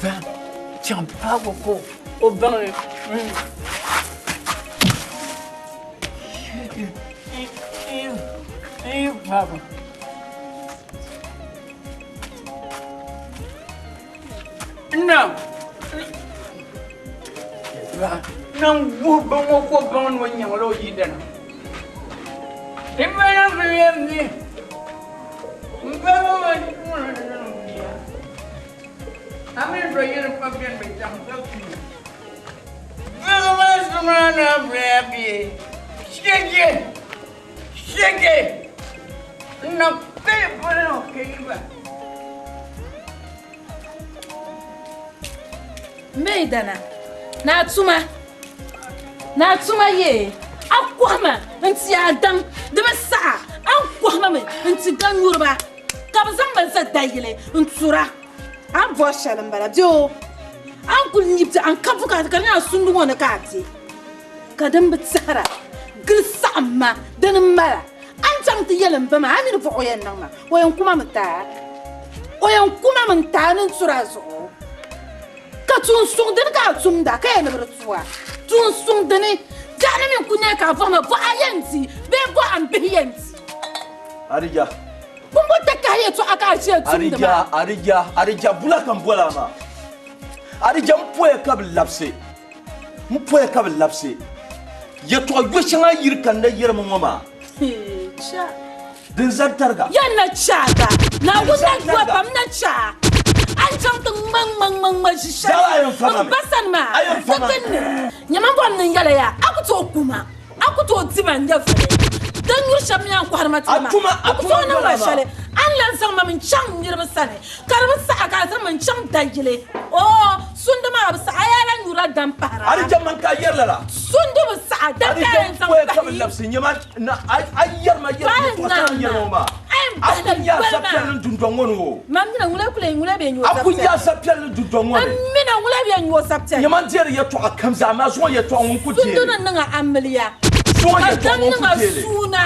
Ba chaŋ paagi o ka o baŋ ni. N yi paagi o. Na na wuhi ba ŋɔ ka o baŋ ni o nyaŋla o yidana. Di mali bɛ yɛn mi m ba ŋɔ maa bia. A mi do yini pa bɛni bi chaŋ ka kpi. Bihi maa suma na bɛ bia. Shege! Shege! Na pe bɔli o ka yi ba. Mei dana, naa tuma, naa tuma yee, a kɔhima n-ti a daŋ, di bi saɣa, a ni kɔhima mi n-ti danyuriba, ka bɛ zaŋ ma za dayili n-tura. A ni bɔri shɛli m-bala bee o? A ni kul nyi biɛɣu n-ka bukaata ka di nyɛ a sundi ŋɔ ni ka a be, ka din bi tɛhira gili saɣim ma, dini m-bala. A ni chaŋ ti yɛli m ba maa, a mi ni buɣ o yɛn niŋ ma, o yɛn ku ma mi taai. O yɛn ku ma mi n-taai ni n tur a zuɣu. Ka tuun suŋ dini ka a tumda ka yɛn ni bi di tu a? Tuun suŋ dini? Biɛɣuni mi n-ku nyɛ ka a bɔhi ma, bɔɣa yɛn di bee bɔɣa m-bihi yɛn di? Adija. Bumbo takahi yɛtɔɣa ka a ʒiya tumdi maa. Adija, Adija, Adija, bula ka m boli a maa. Adija, m poya ka bi labisi. M poya ka bi labisi. Yɛtɔɣa yo shɛŋa yiri ka n na yɛrimi ŋɔ maa. Din zani tariga. Yɛn na chaaga. Naawuni na dua pam na chaa. A ni chaŋ ti ŋma ŋma ŋma ŋma ʒi shɛli n ba sani maa di gbunni. Nyama bɔm ni n yɛla ya a ku tooi ku ma, a ku tooi di ma n nyɛvuli. Din nyuri shɛba mi a ni kɔhiri ma tiri maa, a ku tooi niŋ ma shɛli. A ni lan zaŋ ma mi n-chaŋ n niriba sani ka di bi saɣi ka a zaŋ ma n-chaŋ dayili. Oo, sundi maa bi saɣi, a yaa lan nyurila dam pahira. A di chɛ man ka a yɛri lala. Sundi bi saɣi, dam ka a yɛn zaŋ pahi. A di chɛ m poya ka bi labisi nyama a yɛri ma yɛri yɛltɔɣa shɛŋa n yɛri ŋɔ maa. A ku nya zapiɛlli dundɔŋ ŋɔ ni o. Mam mina ŋuna kuli ŋuna bɛ nyɛ o A ku nya zapiɛlli dundɔŋ ŋɔ ni. N mina ŋuna bɛ nyɛ o zapiɛlli. Nyama n-deeri yɛtɔɣa kam zaa, amaa zuŋɔ yɛtɔɣa ŋun ku deeri. Sundu ni niŋ a amiliya. Zuŋɔ Ka yɛtɔɣa dam ŋun niŋ ku a deeri. suuna.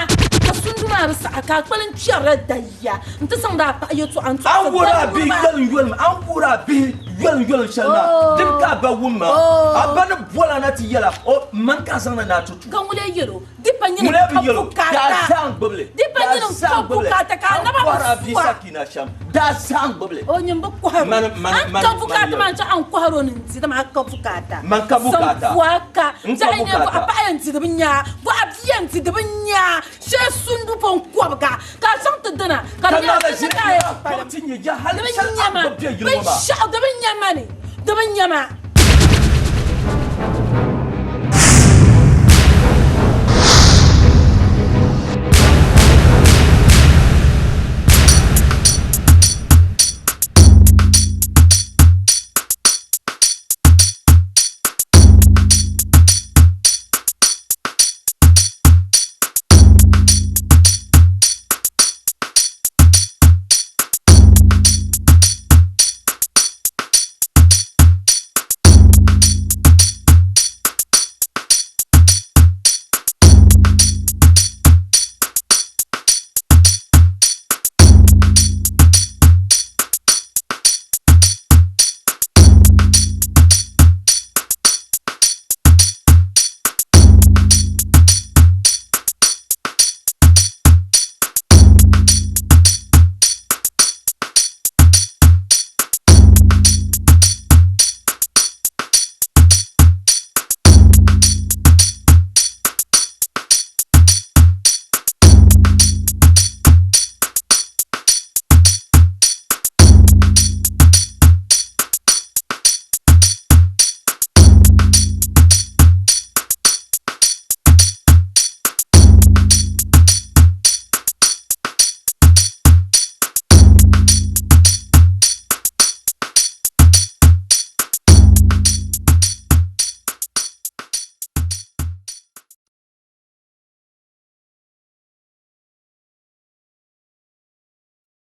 Ka sundu maa bi saɣi ka a kpalim kpɛrila dayiya nti zaŋdi a paɣa yɛtɔɣa n-tɔɣisiri A wuhiri a daligu bihi maa. yolim yolim, a ni wuhiri a bihi yolim yolim shɛli maa, dini ka a ba wum maa? A ba ni bol a na ti yɛl a, O, mani ka a zaŋdi ni a ti tu. Ka ŋuna yɛl o, Di pa nyini Ŋuna bi ka yɛl o, bukaata. Daa zaa n-gbubi li. Di pa Daa nyini zaa ka n-gbubi li. bukaata ka a A ni naba bi kɔhiri a bia suwa. Sakina shɛm, daa zaa n-gbubi li. O nyin bi kɔhiri o. Mani, mani, A ni mani, ka mani bukaata yɛl o. maa n-chaŋ a ni kɔhiri o ni n-di dama a ka bukaata. Man ka bukaata. Zaŋ bua ka. N ka Zaɣ yini bukaata. a paɣa yɛn di di bi nya a. Bua a bia yɛn di di bi nya a. Shee sundu pɔŋ kɔbiga ka a zaŋ ti dina ka di Ka nyɛla naɣila ti ni ʒini ka a yɛn gbubi kpalim. ti nyɛ ya hali Di bi shɛli nya a ma. ni gbubi bɛ yili ŋɔ maa. Binshɛɣu di bi nya ma ni. Di bi nya ma.